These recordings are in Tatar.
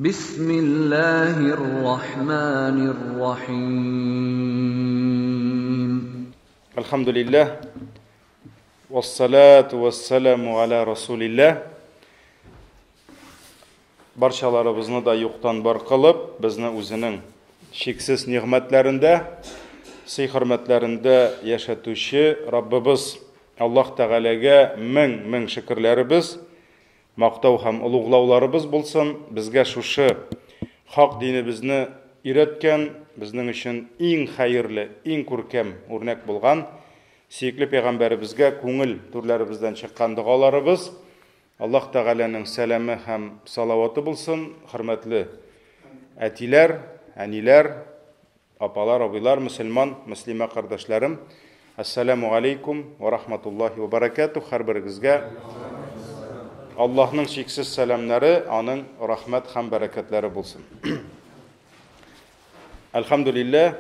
بسم الله الرحمن الرحيم. الحمد لله والصلاة والسلام على رسول الله. Барчаларыбызны да юктан бар кылып, безне үзенең чиксез нигъмәтләрендә, сый-хөрмәтләрендә яшәтүче Раббыбыз Аллаһ Тәгаләгә мең-мең шөкерләребез, мактау һәм олуглауларыбыз булсын. Безгә шушы хак динебезне өйрәткән, безнең өчен иң хәерле, иң күркәм үрнәк булган сөекле пәйгамбәребезгә күңел түрләребездән чыккан догаларыбыз, Аллаһ Тәгаләнең сәламе һәм салаваты булсын. Хөрмәтле әтиләр, әниләр, апалар, абыйлар, мөселман, мөслимә кардәшләрем, әссәламу алейкум ва рахматуллахи ва баракатух. Һәрберегезгә Аллаһның чиксез сәламнәре, аның рәхмәт һәм бәрәкәтләре булсын. Әлхәмдүлилләһ,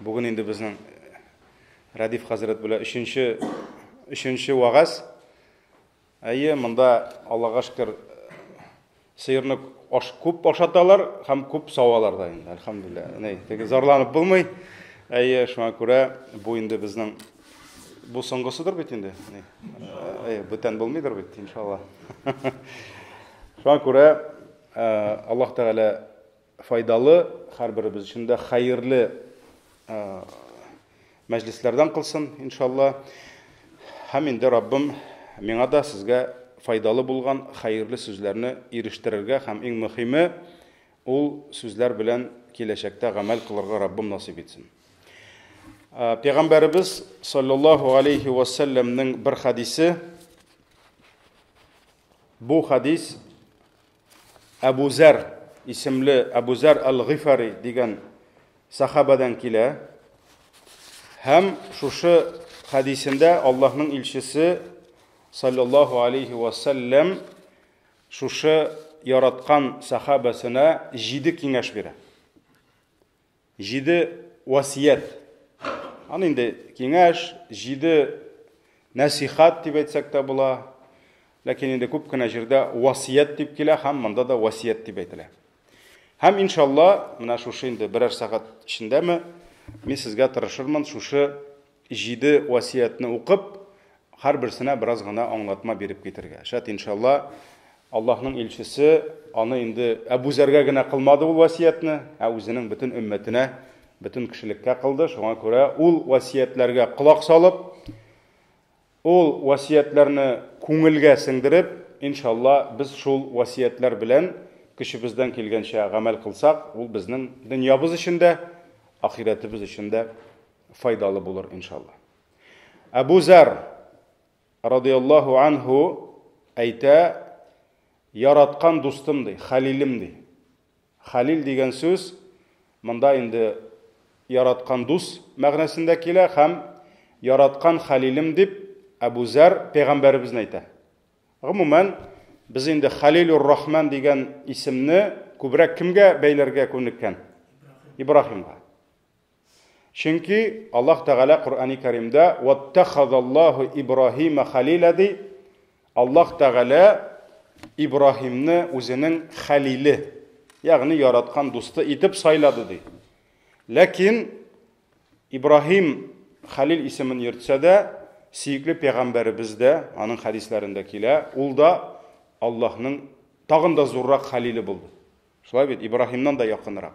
бүген инде безнең Рәдиф хәзрәт белән өченче вәгазь. Әйе, монда Аллаһка шөкер, сыерны аш күп ашаталар һәм күп савалар да инде, әлхәмдүлилләһ. Ни, теге зарланып булмый. Әйе, шуңа күрә бу инде безнең бу соңгысыдыр бит инде. Ни, әйе, бүтән булмыйдыр бит, иншалла. Шуңа күрә Аллаһ Тәгалә файдалы, һәрберебез өчен дә хәерле мәҗлесләрдән кылсын, иншалла. Һәм инде Раббым миңа да сезгә файдалы булган хәерле сүзләрне ирештерергә һәм иң мөһиме, ул сүзләр белән киләчәктә гамәл кылырга Раббым насыйп итсен. Пәйгамбәребез саллаллаһу алейхи ва сәлләмнең бер хадисе. Бу хадис Әбу Зәр исемле Әбу Зәр әл-Гыйфари дигән сахабадан килә. Һәм шушы хадисендә Аллаһның илчесе саллаллаһу алейхи ва сәлләм шушы яраткан сахабасына 7 киңәш бирә. 7 васият. Аны инде киңәш, 7 нәсихат дип әйтсәк тә була. Ләкин инде күп кенә җирдә васият дип килә һәм монда да васият дип әйтелә. Һәм иншалла, менә шушы инде берәр сәгать эчендәме, мин сезгә тырышырмын шушы 7 васиятне укып, һәрберсенә бераз гына аңлатма биреп китергә. Шәт иншалла, Аллаһның илчесе аны инде Әбу Зәргә генә кылмады ул васиятне, ә үзенең бөтен өммәтенә, бөтен кешелеккә кылды. Шуңа күрә ул васиятләргә колак салып, ул васиятләрне күңелгә сеңдереп, иншалла, без шул васиятләр белән көчебездән килгәнчә гамәл кылсак, ул безнең дөньябыз өчен дә, ахирәтебез өчен дә файдалы булыр, иншалла. Әбу Зәр радиаллаһу анһу әйтә, яраткан дустым ди, хәлилем ди. Хәлил дигән сүз монда инде яраткан дус мәгънәсендә килә һәм яраткан хәлилем дип Әбу Зәр пәйгамбәребезне әйтә. Гомумән, без инде Хәлилур Рахман дигән исемне күбрәк кемгә бәйләргә күнеккән? Ибраһимга. Чөнки Аллаһ Тәгалә Коръәни Кәримдә «Ваттахазаллаһу Ибраһима халила» ди. Аллаһ Тәгалә Ибраһимны үзенең халиле, ягъни яраткан дусты итеп сайлады ди. Ләкин Ибраһим Халил исемен йөртсә дә, сөекле пәйгамбәребез дә, аның хәдисләрендә килә, ул да Аллаһның тагын да зуррак халиле булды. Шулай бит, Ибраһимнан да якынрак.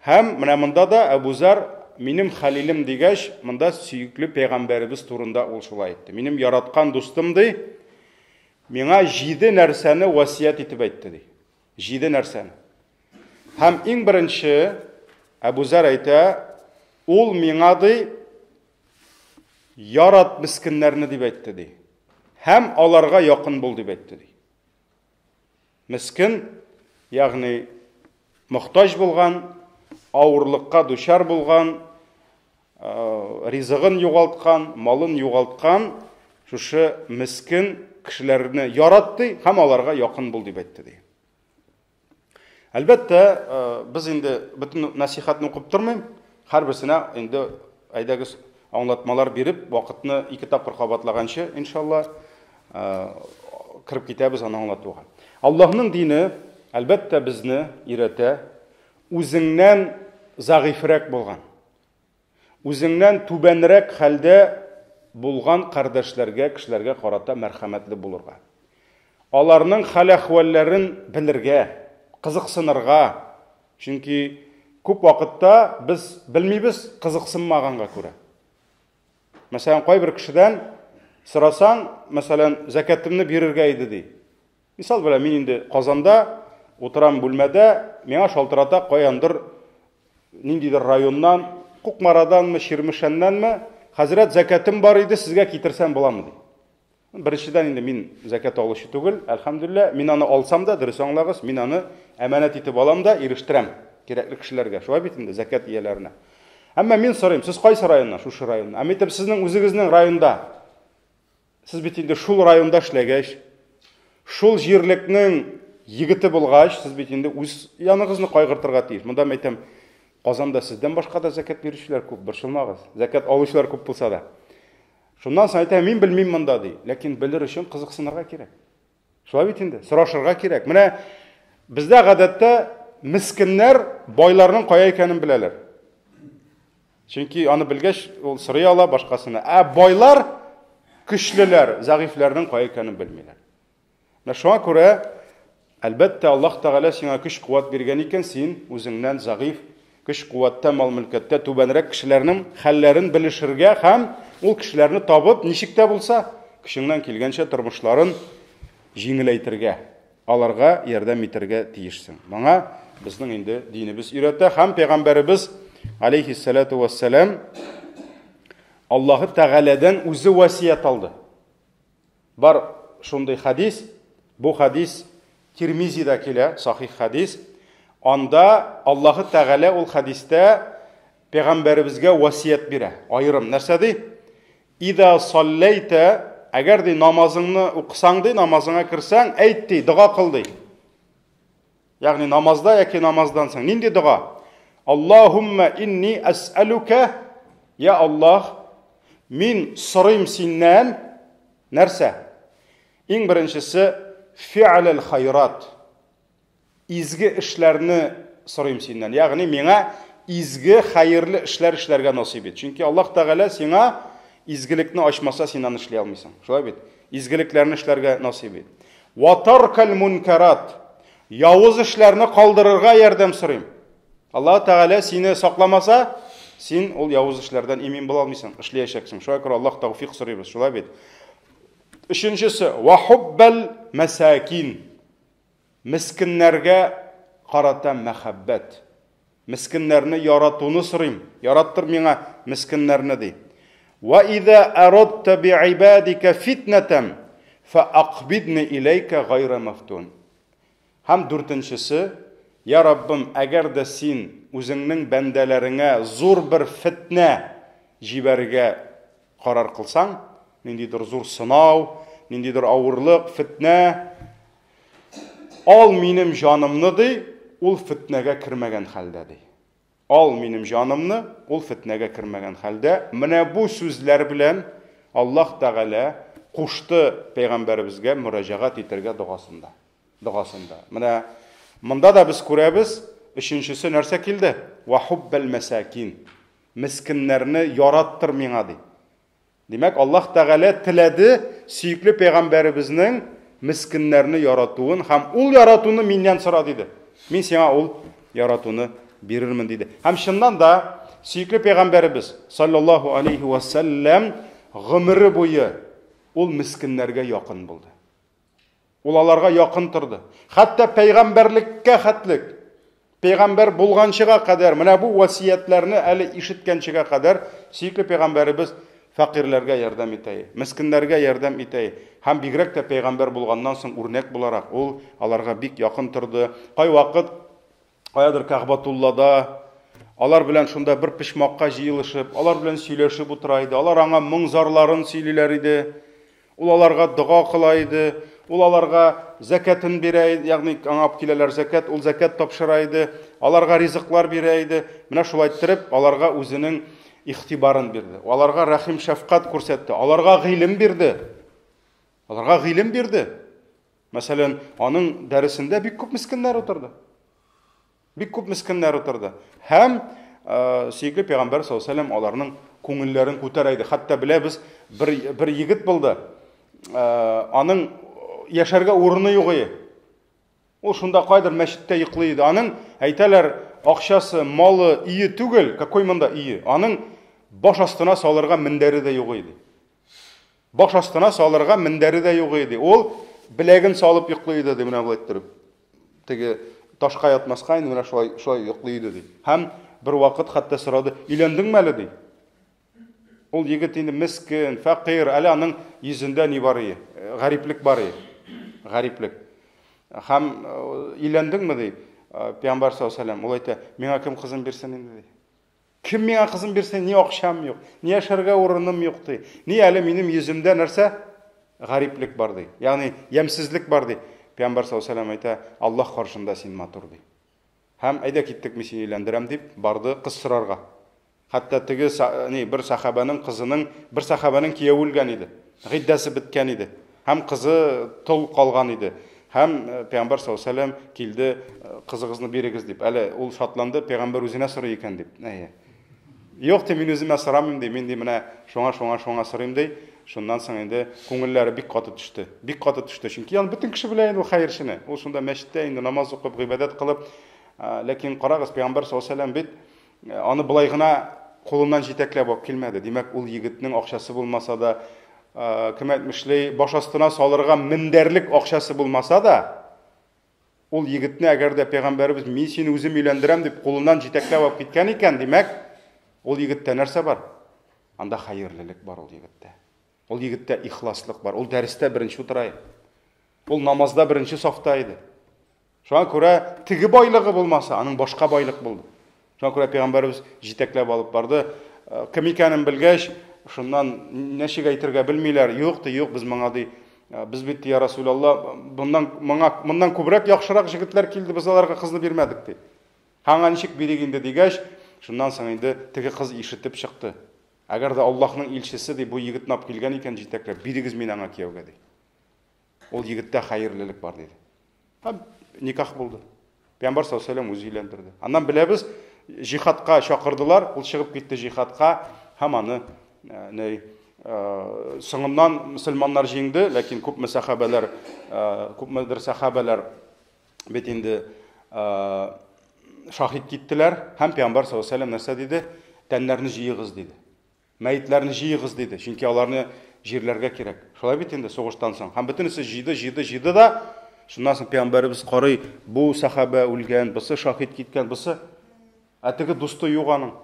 Һәм менә монда да Әбу Зәр минем халилем дигәч, монда сөекле пәйгамбәребез турында ул шулай әйтте. Минем яраткан дустым ди, миңа 7 нәрсәне васият итеп әйтте ди. 7 нәрсәне. Һәм иң беренче Әбу Зәр әйтә, ул миңа ди, ярат мескеннәрне дип әйтте ди. Һәм аларга якын бул дип әйтте ди. Мескен, ягъни мохтаҗ булган, авырлыкка дучар булган, ризыгын югалткан, малын югалткан шушы мескен кешеләрне ярат ди һәм аларга якын бул дип әйтте ди. Әлбәттә, без инде бөтен нәсихәтне укып тормыйм, һәрберсенә инде әйдәгез аңлатмалар биреп, вакытны ике тапкыр кабатлаганчы, иншалла, кереп китәбез аны аңлатуга. Аллаһның дине, әлбәттә, безне өйрәтә үзеңнән зәгыйфьрәк булган, үзеңнән түбәнрәк хәлдә булган кардәшләргә, кешеләргә карата мәрхәмәтле булырга. Аларның хәл-әхвәлләрен белергә, кызыксынырга. Чөнки күп вакытта без белмибез, кызыксынмаганга күрә. Мәсәлән, кайбер кешедән сорасаң, мәсәлән, зәкәтемне бирергә иде ди. Мисал белән, мин инде Казанда утырам бүлмәдә, миңа шалтырата каяндыр ниндидер районнан, Кукмараданмы, Чирмешәннәнме, хәзрәт, зәкәтем бар иде, сезгә китерсәм буламы ди. Беренчедән инде мин зәкәт алучы түгел, әлхәмдүлилләһ, мин аны алсам да, дөрес аңлагыз, мин аны әманәт итеп алам да ирештерәм кирәкле кешеләргә. Шулай бит инде, зәкәт ияләренә. Әмма мин сорыйм, сез кайсы районнан? Шушы районнан. Ә мин әйтәм, сезнең үзегезнең районда. Сез бит инде шул районда эшләгәч, шул җирлекнең егете булгач, сез бит инде үз яныгызны кайгыртырга тиеш. Монда мин әйтәм, Казанда сездән башка да зәкәт бирүчеләр күп, борчылмагыз. Зәкәт алучылар күп булса да. Шуннан соң әйтә, мин белмим монда ди. Ләкин белер өчен кызыксынырга кирәк. Шулай бит инде, сорашырга кирәк. Менә бездә гадәттә мескеннәр байларның кая икәнен беләләр. Чөнки аны белгәч, ул сорый ала башкасына. Ә байлар көчлеләр, зәгыйфьләрнең кая икәнен белмиләр. Менә шуңа күрә, әлбәттә, Аллаһ Тәгалә сиңа көч-куәт биргән икән, син үзеңнән зәгыйфь, көч-куәттә, мал-мөлкәттә түбәнрәк кешеләрнең хәлләрен белешергә һәм ул кешеләрне табып, ничек тә булса, көчеңнән килгәнчә тормышларын җиңеләйтергә, аларга ярдәм итәргә тиешсең. Моңа безнең инде динебез өйрәтә һәм пәйгамбәребез алейхиссалату вассалам Аллаһы Тәгаләдән үзе васият алды. Бар шундый хәдис, бу хәдис Тирмизида килә, сахих хәдис. Анда Аллаһы Тәгалә ул хәдистә пәйгамбәребезгә васият бирә. Аерым нәрсә ди? Ида салләйтә, әгәр ди намазыңны укысаң ди, намазыңа керсәң, әйт ди, дога кыл ди. Ягъни намазда яки намаздан соң. Нинди дога? Аллаһумма инни әсәлүкә, я Аллаһ, мин сорыйм синнән нәрсә? Иң беренчесе фи'лел хайрат. Изге эшләрне сорыйм синнән. Ягъни миңа изге, хәерле эшләр эшләргә насыйп ит. Чөнки Аллаһ Тәгалә сиңа изгелекне ачмаса, син аны эшли алмыйсың. Шулай бит? Изгелекләрне эшләргә насыйп ит. Ва таркал мункарат. Явыз эшләрне калдырырга ярдәм сорыйм. Аллаһ Тәгалә сине сакламаса, син ул явыз эшләрдән имин була алмыйсың, эшләячәксең. Шуңа күрә Аллаһ тәүфик сорыйбыз, шулай бит? Өченчесе, ва хуббал масакин. Мескеннәргә карата мәхәббәт. Мескеннәрне яратуны сорыйм. Яраттыр миңа мескеннәрне, ди. Ва иза арадта би'ибадика фитнатан фа акбидни иләйкә гайра мафтун. Һәм дүртенчесе, Я Раббым, әгәр дә син үзеңнең бәндәләреңә зур бер фитнә җибәрергә карар кылсаң, ниндидер зур сынау, ниндидер авырлык, фитнә, Ал минем җанымны, ди, ул фетнәгә кермәгән хәлдә, ди. Ал минем җанымны, ул фетнәгә кермәгән хәлдә. Менә бу сүзләр белән Аллаһ Тәгалә кушты пәйгамбәребезгә мөрәҗәгать итәргә догасында. Догасында. Менә монда да без күрәбез, өченчесе нәрсә килде? Ва хуббал мәсакин. Мескеннәрне яраттыр миңа, ди. Димәк, Аллаһ Тәгалә теләде сөекле пәйгамбәребезнең мескеннәрне яратуын һәм ул яратуны миннән сора диде. Мин сиңа ул яратуны бирермен диде. Һәм чыннан да сөекле пәйгамбәребез саллаллаһу алейхи ва сәлләм гомере буе ул мескеннәргә якын булды. Ул аларга якын торды. Хәтта пәйгамбәрлеккә хәтлек, пәйгамбәр булганчыга кадәр, менә бу васиятләрне әле ишеткәнчегә кадәр сөекле пәйгамбәребез фәкыйрьләргә ярдәм итә, мескеннәргә ярдәм итә. Һәм бигрәк тә пәйгамбәр булганнан соң үрнәк буларак ул аларга бик якын торды. Кайвакыт каядыр Кәгъбатуллада алар белән шунда бер почмакка җыелышып, алар белән сөйләшеп утыра иде. Алар аңа моң-зарларын сөйлиләр иде. Ул аларга дога кыла иде. Ул аларга зәкәтен бирә иде, ягъни аңа алып киләләр зәкәт, ул зәкәт тапшыра иде. Аларга ризыклар бирә иде. Менә шулай иттереп, аларга үзенең игътибарын бирде. Аларга рәхим-шәфкать күрсәтте. Аларга гыйлем бирде. Аларга гыйлем бирде. Мәсәлән, аның дәресендә бик күп мескеннәр утырды. Бик күп мескеннәр утырды. Һәм сөекле пәйгамбәр саллаллаһу алейһи ва сәлләм аларның күңелләрен күтәрә иде. Хәтта беләбез, бер егет булды. Аның яшәргә урыны юк иде. Ул шунда кайдыр мәчеттә йоклый иде. Аның, әйтәләр, акчасы, малы, өе түгел, какой монда өе? Аның баш астына салырга мендәре дә юк иде. Баш астына салырга мендәре дә юк иде. Ул беләген салып йоклый иде, ди, менә болай иттереп. Теге ташка ятмаска инде менә шулай, шулай йоклый иде, ди. Һәм бер вакыт хәтта сорады, өйләндеңме әле, ди. Ул егет инде мескен, фәкыйрь, әле аның йөзендә ни бар ие, гариплек бар ие. Гариплек. Һәм өйләндеңме, ди, Пәйгамбәр саллаллаһу алейһи ва сәлләм. Ул әйтә, миңа кем кызын бирсен инде, ди. Кем миңа кызын бирсен, ни акчам юк, ни яшәргә урыным юк, ди. Ни әле минем йөземдә нәрсә? Гариплек бар, ди. Ягъни ямьсезлек бар, ди. Пәйгамбәр саллаллаһу алейһи ва сәлләм әйтә, Аллаһ каршында син матур, ди. Һәм әйдә киттек, мин сине өйләндерәм, дип барды кыз сорарга. Хәтта теге ни, бер сәхабәнең кызының, бер сәхабәнең кияве үлгән иде. Гыйддәсе беткән иде. Һәм кызы тол калган иде. Һәм пәйгамбәр саллаллаһу алейһи ва сәлләм килде, кызыгызны бирегез дип. Әле ул шатланды, пәйгамбәр үзенә сорый икән дип. Әйе. Юк, ди, мин үземә сорамыйм, ди. Мин ди менә шуңа, шуңа, шуңа сорыйм, ди. Шуннан соң инде күңелләре бик каты төште. Бик каты төште. Чөнки аны бөтен кеше белә инде ул хәерчене. Ул шунда мәчеттә инде намаз укып, гыйбадәт кылып. Ләкин карагыз, пәйгамбәр саллаллаһу алейһи ва сәлләм бит аны болай гына кулыннан җитәкләп алып килмәде. Димәк, ул егетнең акчасы булмаса да, кем әйтмешли, баш астына салырга мендәрлек акчасы булмаса да, ул егетне әгәр дә пәйгамбәребез мин сине үзем өйләндерәм дип кулыннан җитәкләп алып киткән икән, димәк, ул егеттә нәрсә бар? Анда хәерлелек бар ул егеттә. Ул егеттә ихласлык бар. Ул дәрестә беренче утыра иде. Ул намазда беренче сафта иде. Шуңа күрә теге байлыгы булмаса, аның башка байлык булды. Шуңа күрә пәйгамбәребез җитәкләп алып барды. Кем икәнен белгәч, шуннан ничек әйтергә белмиләр. Юк, ди, юк, без моңа ди, без бит, я Расулалла, моннан моңа моннан күбрәк яхшырак җегетләр килде, без аларга кызны бирмәдек, ди. Аңа ничек бирик инде дигәч, шуннан соң инде теге кыз ишетеп чыкты. Әгәр дә Аллаһның илчесе ди, бу егетне алып килгән икән җитәкләп, бирегез мине аңа кияүгә ди. Ул егеттә хәерлелек бар диде. Һәм никах булды. Пәйгамбәр саллаллаһу алейһи үзе өйләндерде. Аннан беләбез, җихадка чакырдылар, ул чыгып китте җихадка һәм аны ни соңыннан мөселманнар җиңде, ләкин күпме сәхабәләр, күпмедер сәхабәләр бит инде шаһит киттеләр һәм пәйгамбәр саллаллаһу алейһи нәрсә диде? Тәннәрне җыегыз диде. Мәетләрне җыегыз, диде, чөнки аларны җирләргә кирәк. Шулай бит инде, сугыштан соң. Һәм бөтенесе җыйды, җыйды, җыйды да, шуннан соң пәйгамбәребез карый, бу сәхабә үлгән, бусы шаһит киткән, бусы. Ә теге дусты юк аның.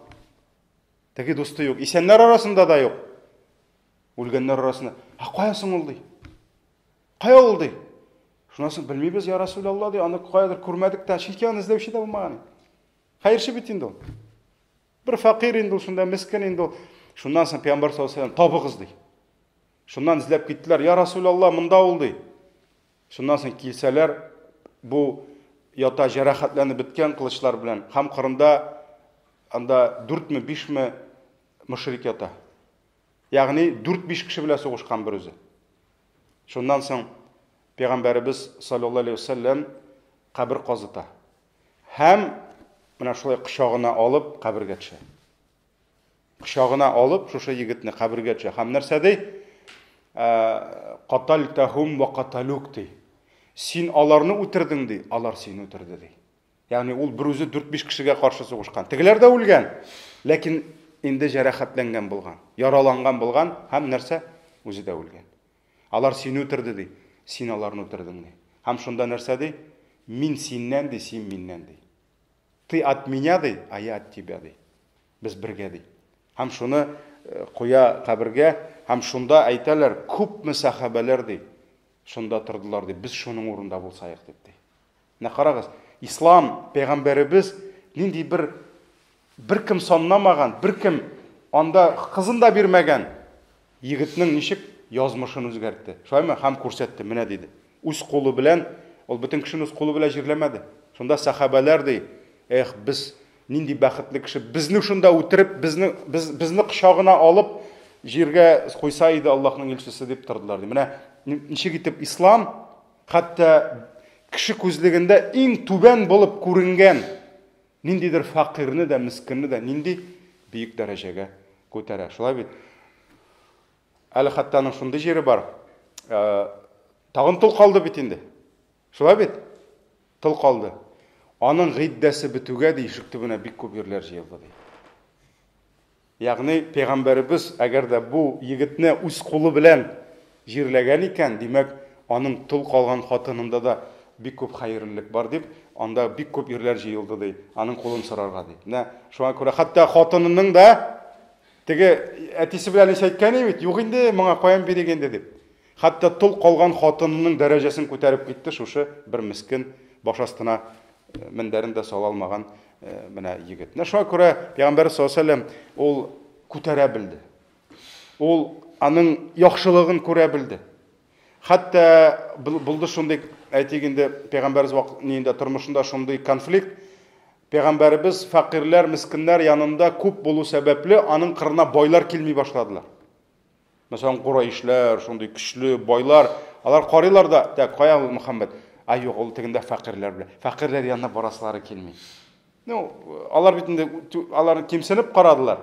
Теге дусты юк. Исәннәр арасында да юк. Үлгәннәр арасында. Ә кая соң ул, ди? Кая ул, ди? Шуннан соң белмибез, я Расулалла, ди, аны каядыр күрмәдек тә, чөнки аны эзләүче дә булмаган. Хәерче бит инде ул. Бер фәкыйрь инде ул, шунда мескен инде ул. Шуннан соң пәйгамбәр саллаллаһу алейһи табыгыз ди. Шуннан эзләп киттеләр. Я Расулалла, монда ул ди. Шуннан соң килсәләр, бу ята җәрәхәтләнеп беткән кылычлар белән һәм кырында анда дүртме, бишме мөшрик ята. Ягъни дүрт-биш кеше белән сугышкан бер үзе. Шуннан соң пәйгамбәребез саллаллаһу алейһи вәсәлләм кабер казыта. Һәм менә шулай кочагына алып кабергә төшә. Кочагына алып шушы егетне кабергә төшә. Һәм нәрсә ди? Катальтахум ва каталук ди. Син аларны үтердең ди, алар сине үтерде ди. Ягъни ул бер үзе 4-5 кешегә каршы сугышкан. Тегеләр дә үлгән, ләкин инде җәрәхәтләнгән булган, яраланган булган һәм нәрсә? Үзе дә үлгән. Алар сине үтерде, ди. Син аларны үтердең, ди. Һәм шунда нәрсә ди? Мин синнән, ди, син миннән, ди. Ты от меня, ди, а я от тебя, ди. Без бергә, ди. Һәм шуны куя кабергә, һәм шунда әйтәләр, күпме сәхабәләр, ди, шунда тордылар, ди, без шуның урында булсаек, дип, ди. Менә карагыз, ислам, пәйгамбәребез нинди бер беркем саннамаган, беркем анда кызын да бирмәгән егетнең ничек язмышын үзгәртте. Шулаймы? Һәм күрсәтте, менә диде. Үз кулы белән, ул бөтен кешене үз кулы белән җирләмәде. Шунда сәхабәләр ди, эх, без нинди бәхетле кеше, безне шунда үтереп, безне без, безне кочагына алып җиргә куйса иде Аллаһның илчесе дип тордылар ди. Менә ничек итеп ислам. Хәтта кеше күзлегендә иң түбән булып күренгән ниндидер фәкыйрьне дә, мескенне дә нинди бөек дәрәҗәгә күтәрә. Шулай бит? Әле хәтта аның шундый җире бар. Тагын тол калды бит инде. Шулай бит? Тол калды. Аның гыйддәсе бетүгә ди, ишек төбенә бик күп ирләр җыелды ди. Ягъни пәйгамбәребез әгәр дә бу егетне үз кулы белән җирләгән икән, димәк, аның тол калган хатынында да бик күп хәерлелек бар дип, анда бик күп ирләр җыелды ди, аның кулын сорарга ди. Менә шуңа күрә хәтта хатынының да теге әтисе белән ис әйткән бит, юк инде, моңа каян бирик инде дип. Хәтта тол калган хатынының дәрәҗәсен күтәреп китте шушы бер мескен баш астына мендәрен дә сала алмаган менә егет. Менә шуңа күрә Пәйгамбәр саллаллаһу алейһи вәсәлләм ул күтәрә белде. Ул аның яхшылыгын күрә белде. Хәтта булды шундый, әйтик инде, Пәйгамбәребез вакытында тормышында шундый конфликт. Пәйгамбәребез фәкыйрьләр, мескеннәр янында күп булу сәбәпле, аның кырына байлар килми башладылар. Мәсәлән, Курайшлар, шундый көчле байлар, алар карыйлар да, так, кая ул Мөхәммәд? А юк, ул тегендә фәкыйрьләр белән. Фәкыйрьләр янына барасылары килми. Ну, алар бит инде алар кимсенеп карадылар.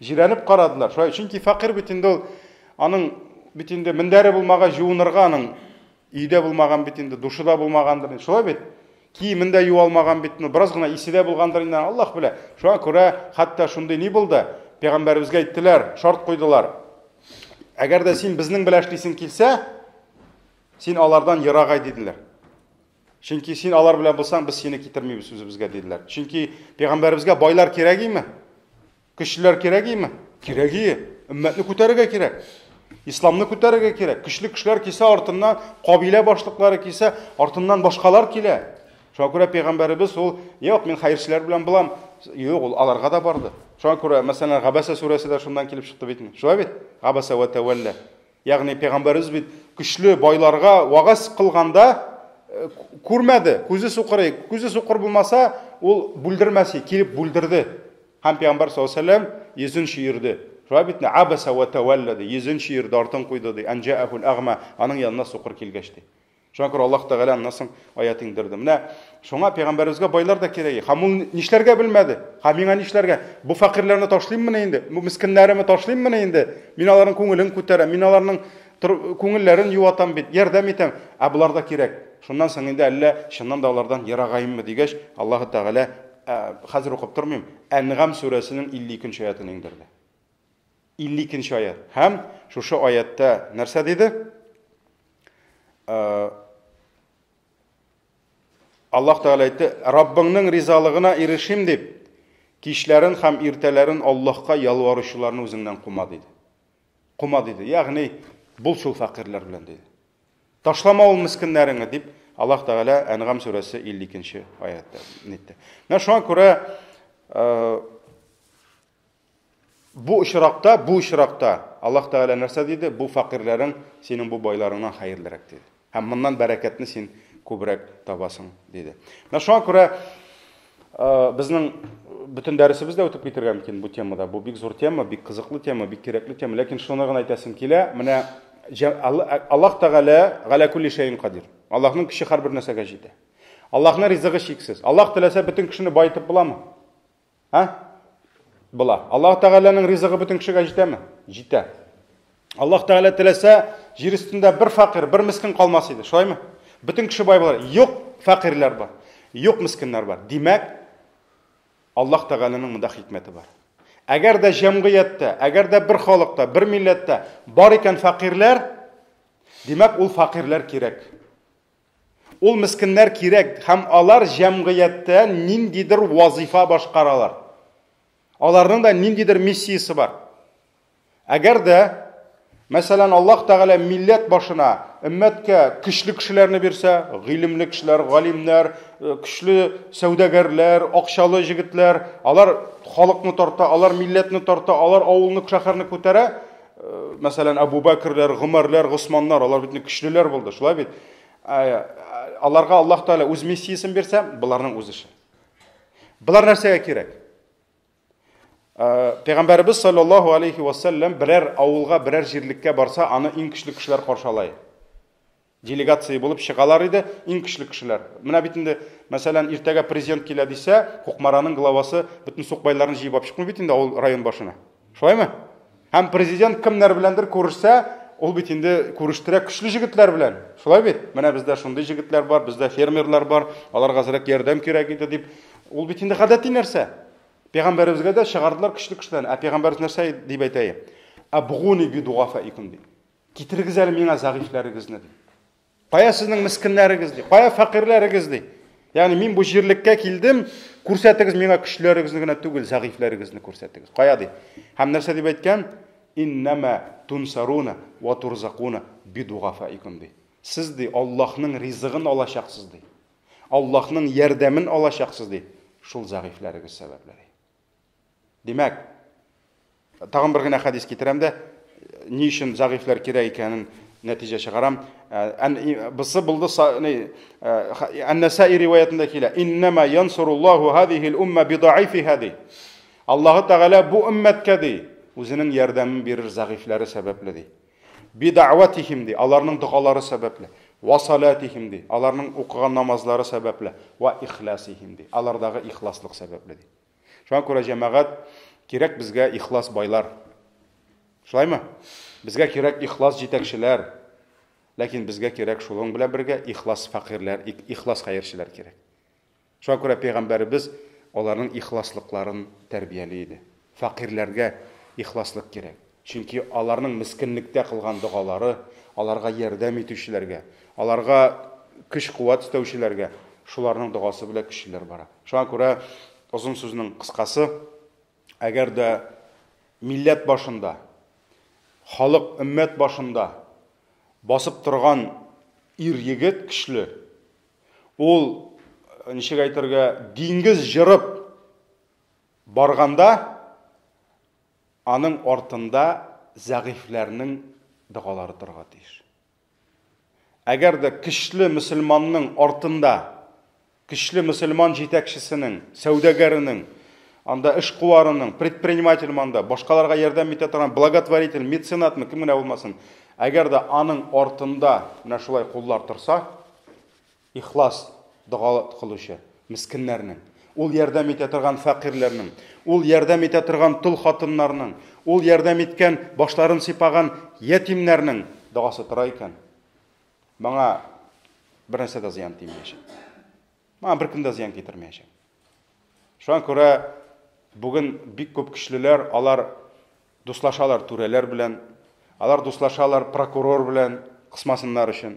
Җирәнеп карадылар. Шулай, чөнки фәкыйрь бит инде ул аның бит инде мендәре булмагач юынырга аның өйдә булмаган бит инде, душы да булмагандыр. Шулай бит? Киемен дә юа алмаган бит, ну, бераз гына исе дә булгандыр инде, Аллаһ белә. Шуңа күрә хәтта шундый ни булды? Пәйгамбәребезгә әйттеләр, шарт куйдылар. Әгәр дә син безнең белән эшлисең килсә, син алардан ерагай диделәр. Чөнки син алар белән булсаң, без сине китермибез үзебезгә диделәр. Чөнки пәйгамбәребезгә байлар кирәк име? Көчлеләр кирәк име? Кирәк ие. Өммәтне күтәрергә кирәк. Исламны күтәрергә кирәк. Көчле кешеләр килсә, артыннан кабилә башлыклары килсә, артыннан башкалар килә. Шуңа күрә пәйгамбәребез ул, юк, мин хәерчеләр белән булам. Юк, ул аларга да барды. Шуңа күрә, мәсәлән, Габәсә сүрәсе дә шуннан килеп чыкты бит. Шулай бит? Габәсә вә тәвәллә. Ягъни пәйгамбәребез бит көчле байларга вагаз кылганда күрмәде, күзе сукыр, күзе сукыр булмаса, ул бүлдермәс, килеп бүлдерде. Һәм пәйгамбәр саллаллаһу алейһи ва сәлләм йөзен чөерде. Шулай бит, абаса ва тәвәллә ди, йөзен чөерде, артын куйды ди. Ан җаахул агма, аның янына сукыр килгәч ди. Шуңа күрә Аллаһ Тәгалә аннан соң аят иңдерде. Менә шуңа пәйгамбәребезгә байлар да кирәк. Һәм ул нишләргә белмәде. Һәм миңа нишләргә? Бу фәкыйрьләрне ташлыйммыни инде? Бу мескеннәремне ташлыйммыни инде? Мин аларның күңелен күтәрәм, мин аларның күңелләрен юатам бит, ярдәм итәм. Ә болар да кирәк. Шуннан соң инде әллә чыннан да алардан ерагаеммы дигәч, Аллаһ Тәгалә хәзер укып тормыйм, Әнгам сүрәсенең 52 нче аятын иңдерде. 52 нче аят. Һәм шушы аятта нәрсә диде? Аллаһ Тәгалә әйтте, Раббыңның ризалыгына ирешим дип, кичләрен һәм иртәләрен Аллаһка ялваручыларны үзеңнән кума диде. Кума диде. Ягъни, бул шул фәкыйрьләр белән диде. Ташлама ул мескеннәреңне дип, Аллаһ Тәгалә Әнгам сүрәсе 52 нче аятта әйтте. Менә шуңа күрә бу очракта, бу очракта Аллаһ Тәгалә нәрсә диде? Бу фәкыйрьләрең синең бу байларыңнан хәерлерәк диде. Һәм моннан бәрәкәтне син күбрәк табасың диде. Менә шуңа күрә безнең бөтен дәресебез дә үтеп китергә мөмкин бу темада. Бу бик зур тема, бик кызыклы тема, бик кирәкле тема. Ләкин шуны гына әйтәсем килә, менә Аллаһ Тәгалә галә күлли шәйин кадир. Аллаһның көче һәрбер нәрсәгә җитә. Аллаһның ризыгы чиксез. Аллаһ теләсә бөтен кешене баетып буламы? Ә? Була. Аллаһ Тәгаләнең ризыгы бөтен кешегә җитәме? Җитә. Аллаһ Тәгалә теләсә, җир өстендә бер фәкыйрь, бер мескин калмас иде. Шулаймы? Бөтен кеше бай булыр. Юк фәкыйрьләр бар. Юк мескиннәр бар. Димәк, Аллаһ Тәгаләнең монда хикмәте бар. Әгәр дә җәмгыятьтә, әгәр дә бер халыкта, бер милләттә бар икән фәкыйрьләр, димәк, ул фәкыйрьләр кирәк. Ул мескеннәр кирәк һәм алар җәмгыятьтә ниндидер вазифа башкаралар. Аларның да ниндидер миссиясе бар. Әгәр дә, мәсәлән, Аллаһ Тәгалә милләт башына, өммәткә көчле кешеләрне бирсә, гыйлемле кешеләр, галимнәр, көчле сәүдәгәрләр, акчалы җегетләр, алар халыкны тарта, алар милләтне тарта, алар авылны, шәһәрне күтәрә. Мәсәлән, Абу Бәкерләр, Гомәрләр, Госманнар, алар бит көчлеләр булды, шулай бит? Аларга Аллаһ Тәгалә үз миссиясен бирсә, боларның үз эше. Болар нәрсәгә кирәк? Пәйгамбәребез саллаллаһу алейхи ва саллям берәр авылга, берәр җирлеккә барса, аны иң көчле кешеләр каршы ала. Делегация булып чыгалар иде, иң көчле кешеләр. Менә бит инде, мәсәлән, иртәгә президент килә дисә, Кукмараның главасы бөтен сукбайларны җыеп алып чыкмый бит инде авыл район башына. Шулаймы? Һәм президент кемнәр беләндер күрешсә, ул бит инде күрештерә көчле җегетләр белән. Шулай бит? Менә бездә шундый җегетләр бар, бездә фермерлар бар, аларга әзрәк ярдәм кирәк иде дип. Ул бит инде гадәти нәрсә. Пәйгамбәребезгә дә чыгардылар көчле кешеләрне. Ә пәйгамбәребез нәрсә дип әйтә? Абгуни бидугафаикум ди. Китерегез әле миңа зәгыйфьләрегезне, ди. Кая сезнең мескеннәрегез, ди? Кая фәкыйрьләрегез, ди? Ягъни мин бу җирлеккә килдем, күрсәтегез миңа көчләрегезне генә түгел, зәгыйфьләрегезне күрсәтегез. Кая ди? Һәм нәрсә дип әйткән? Иннама тунсаруна ва турзакуна бидугафаикум ди. Сез ди Аллаһның ризыгын алачаксыз ди. Аллаһның ярдәмен алачаксыз ди. Шул зәгыйфьләрегез сәбәпле ди. Димәк, тагын бер генә хәдис китерәм дә, ни өчен зәгыйфьләр кирәк икәнен нәтиҗә чыгарам. Бусы булды Ан-Насаи риваятында килә. Иннама янсуруллаһу һазихил умма бидаифиха ди. Аллаһы Тәгалә бу өммәткә ди, үзенең ярдәмен бирер зәгыйфьләре сәбәпле ди. Бидаватихим ди, аларның догалары сәбәпле. Ва салатихим ди, аларның укыган намазлары сәбәпле. Ва ихласихим ди, алардагы ихласлык сәбәпле ди. Шуңа күрә җәмәгать кирәк безгә ихлас байлар. Шулаймы? Безгә кирәк ихлас җитәкчеләр. Ләкин безгә кирәк шуның белән бергә ихлас фәкыйрьләр, ихлас хәерчеләр кирәк. Шуңа күрә пәйгамбәребез аларның ихласлыкларын тәрбияли иде. Фәкыйрьләргә ихласлык кирәк. Чөнки аларның мескенлектә кылган догалары аларга ярдәм итүчеләргә, аларга көч-куәт өстәүчеләргә шуларның догасы белән көчлеләр бара. Шуңа күрә озын сүзнең кыскасы, әгәр дә милләт башында, халык, өммәт башында басып торган ир-егет көчле, ул, ничек әйтергә, диңгез җырып барганда, аның артында зәгыйфьләрнең догалары торырга тиеш. Әгәр дә көчле мөселманның артында, көчле мөселман җитәкчесенең, сәүдәгәренең, анда эшкуарының, предприниматель анда, башкаларга ярдәм итә торган благотворитель, меценатмы, кем генә булмасын, әгәр дә аның артында менә шулай куллар торса, ихлас дога кылучы мескеннәрнең, ул ярдәм итә торган фәкыйрьләрнең, ул ярдәм итә торган тол хатыннарның, ул ярдәм иткән, башларын сыйпаган ятимнәрнең догасы тора икән, моңа бер нәрсә дә зыян тимәячәк. Моңа беркем дә зыян китермәячәк. Шуңа күрә бүген бик күп көчлеләр, алар дуслашалар түрәләр белән, алар дуслашалар прокурор белән, кысмасыннар өчен.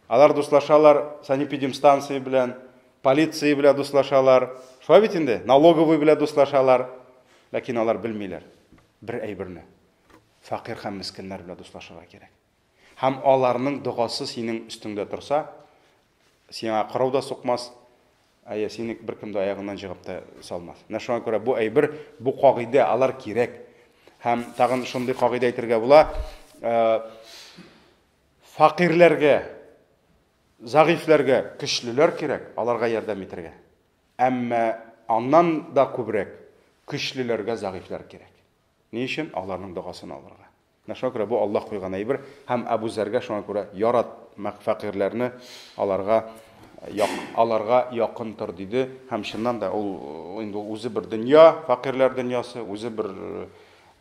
Алар дуслашалар санэпидемстанция белән, полиция белән дуслашалар. Шулай бит инде, налоговый белән дуслашалар. Ләкин алар белмиләр бер әйберне. Фәкыйрь һәм мескеннәр белән дуслашырга кирәк. Һәм аларның догасы синең өстеңдә торса, сиңа кырау да сукмас, әйе, сине беркем дә аягыннан җыгып та салмас. Менә шуңа күрә бу әйбер, бу кагыйдә, алар кирәк. Һәм тагын шундый кагыйдә әйтергә була, фәкыйрьләргә, зәгыйфьләргә көчлеләр кирәк, аларга ярдәм итәргә. Әмма аннан да күбрәк көчлеләргә зәгыйфьләр кирәк. Ни өчен? Аларның догасын алырга. Менә шуңа күрә бу Аллаһ куйган әйбер һәм Әбу Зәргә шуңа күрә ярат фәкыйрьләрне, аларга аларга якын тор диде. Һәм чыннан да ул инде үзе бер дөнья, фәкыйрьләр дөньясы, үзе бер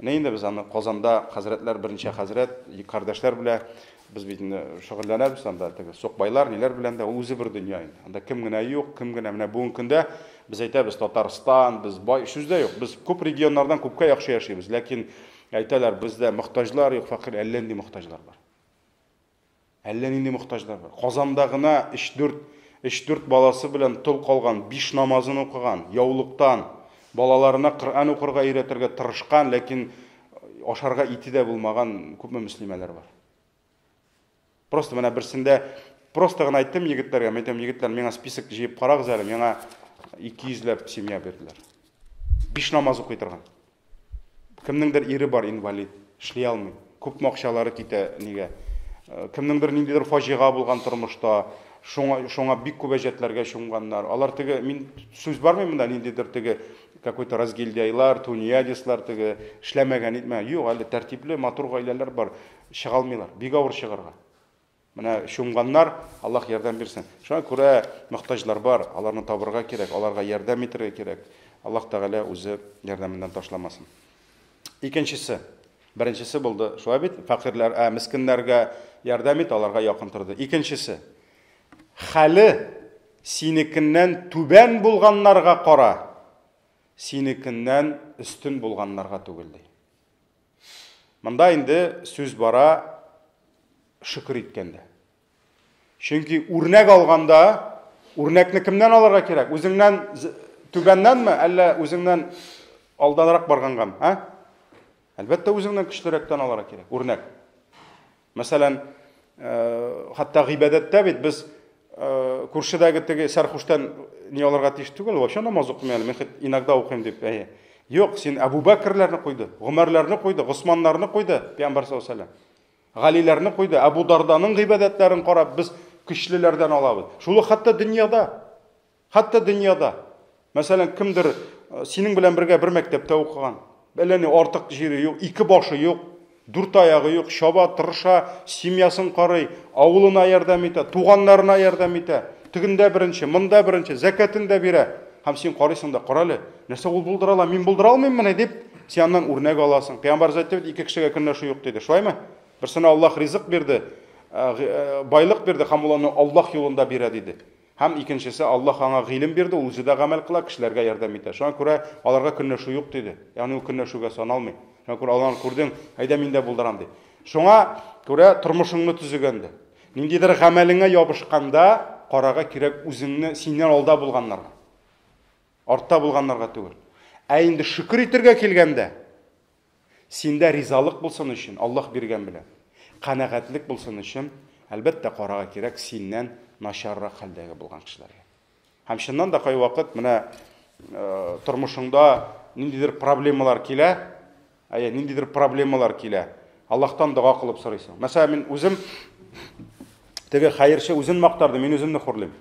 не инде без аны Казанда хәзрәтләр, берничә хәзрәт, кардәшләр белән без бит инде шөгыльләнәбез анда теге сукбайлар, ниләр белән дә, ул үзе бер дөнья инде. Анда кем генә юк, кем генә менә бүгенге көндә без әйтәбез Татарстан, без бай, сүз дә юк. Без күп регионнардан күпкә яхшы яшибез, ләкин әйтәләр, бездә мохтаҗлар юк, фәкыйрь, әллә нинди мохтаҗлар бар. Әллә нинди мохтаҗлар бар. Казанда гына өч-дүрт баласы белән тол калган, 5 намазын укыган, яулыктан, балаларына Коръән укырга өйрәтергә тырышкан, ләкин ашарга ите дә булмаган күпме мөслимәләр бар. Просто менә берсендә просто гына әйттем егетләргә, мин әйтәм, егетләр, миңа список җыеп карагыз әле, миңа 200 ләп семья бирделәр. 5 намаз укый торган. Кемнеңдер ире бар, инвалид, эшли алмый. Күпме акчалары китә нигә? Кемнеңдер ниндидер фаҗига булган тормышта, шуңа бик күп әҗәтләргә чумганнар. Алар теге, мин сүз бармый монда ниндидер теге какой-то разгильдяйлар, тунеядецлар теге эшләмәгән, итмәгән. Юк, әле тәртипле, матур гаиләләр бар, чыга алмыйлар. Бик авыр чыгарга. Менә чумганнар, Аллаһ ярдәм бирсен. Шуңа күрә мохтаҗлар бар, аларны табырга кирәк, аларга ярдәм итәргә кирәк. Аллаһ Тәгалә үзе ярдәменнән ташламасын. Икенчесе, беренчесе булды, шулай бит, фәкыйрьләр, ә, мескеннәргә ярдәм ит, аларга якын торды. Икенчесе, хәле синекеннән түбән булганнарга кара, синекеннән өстен булганнарга түгел, ди. Монда инде сүз бара шөкер иткәндә. Чөнки үрнәк алганда, үрнәкне кемнән алырга кирәк? Үзеңнән түбәннәнме, әллә үзеңнән алданрак баргангамы? А? Әлбәттә, үзеңнән көчлерәктән алырга кирәк, үрнәк. Мәсәлән, хәтта гыйбадәттә бит без күршедәге теге сәрхуштән ни алырга тиеш түгел, вообще намаз укымый әле, мин хоть иногда укыйм дип. Әйе. Юк, син Әбу Бәкерләрне куйды, Гомәрләрне куйды, Госманнарны куйды, Пәйгамбәр саллаллаһу алейһи Галиләрне куйды, Әбу Дарданың гыйбадәтләрен карап без көчлеләрдән алабыз. Шул ук хәтта дөньяда. Хәтта дөньяда. Мәсәлән, кемдер синең белән бергә бер мәктәптә укыган. Әллә ни артык җире юк, ике башы юк, дүрт аягы юк, чаба, тырыша, семьясын карый, авылына ярдәм итә, туганнарына ярдәм итә. Тегендә беренче, монда беренче, зәкәтен дә бирә. Һәм син карыйсың да, кара әле, нәрсә ул булдыра ала, мин булдыра алмыйммыни дип, син аннан үрнәк аласың. Пәйгамбәребез әйтте бит, ике кешегә көнләшү юк диде. Шулаймы? Берсенә Аллаһ ризык бирде, байлык бирде һәм ул аны Аллаһ юлында бирә диде. Һәм икенчесе, Аллаһ аңа гыйлем бирде, ул үзе дә гамәл кыла, кешеләргә ярдәм итә. Шуңа күрә аларга көнләшү юк, диде. Ягъни ул көнләшүгә саналмый. Шуңа күрә аларны күрдең, әйдә мин дә булдырам, ди. Шуңа күрә тормышыңны төзегәндә, ниндидер гамәлеңә ябышканда карарга кирәк үзеңне синнән алда булганнарга. Артта булганнарга түгел. Ә инде шөкер итергә килгәндә, Синдә ризалык булсын өчен, Аллаһ биргән белән, канәгатьлек булсын өчен, әлбәттә, карарга кирәк синнән начаррак хәлдәге булган кешеләргә. Һәм чыннан да кайвакыт менә тормышыңда ниндидер проблемалар килә, әйе, ниндидер проблемалар килә. Аллаһтан дога кылып сорыйсың. Мәсәлән, мин үзем теге хәерче үзен мактарды, мин үземне хурлыйм.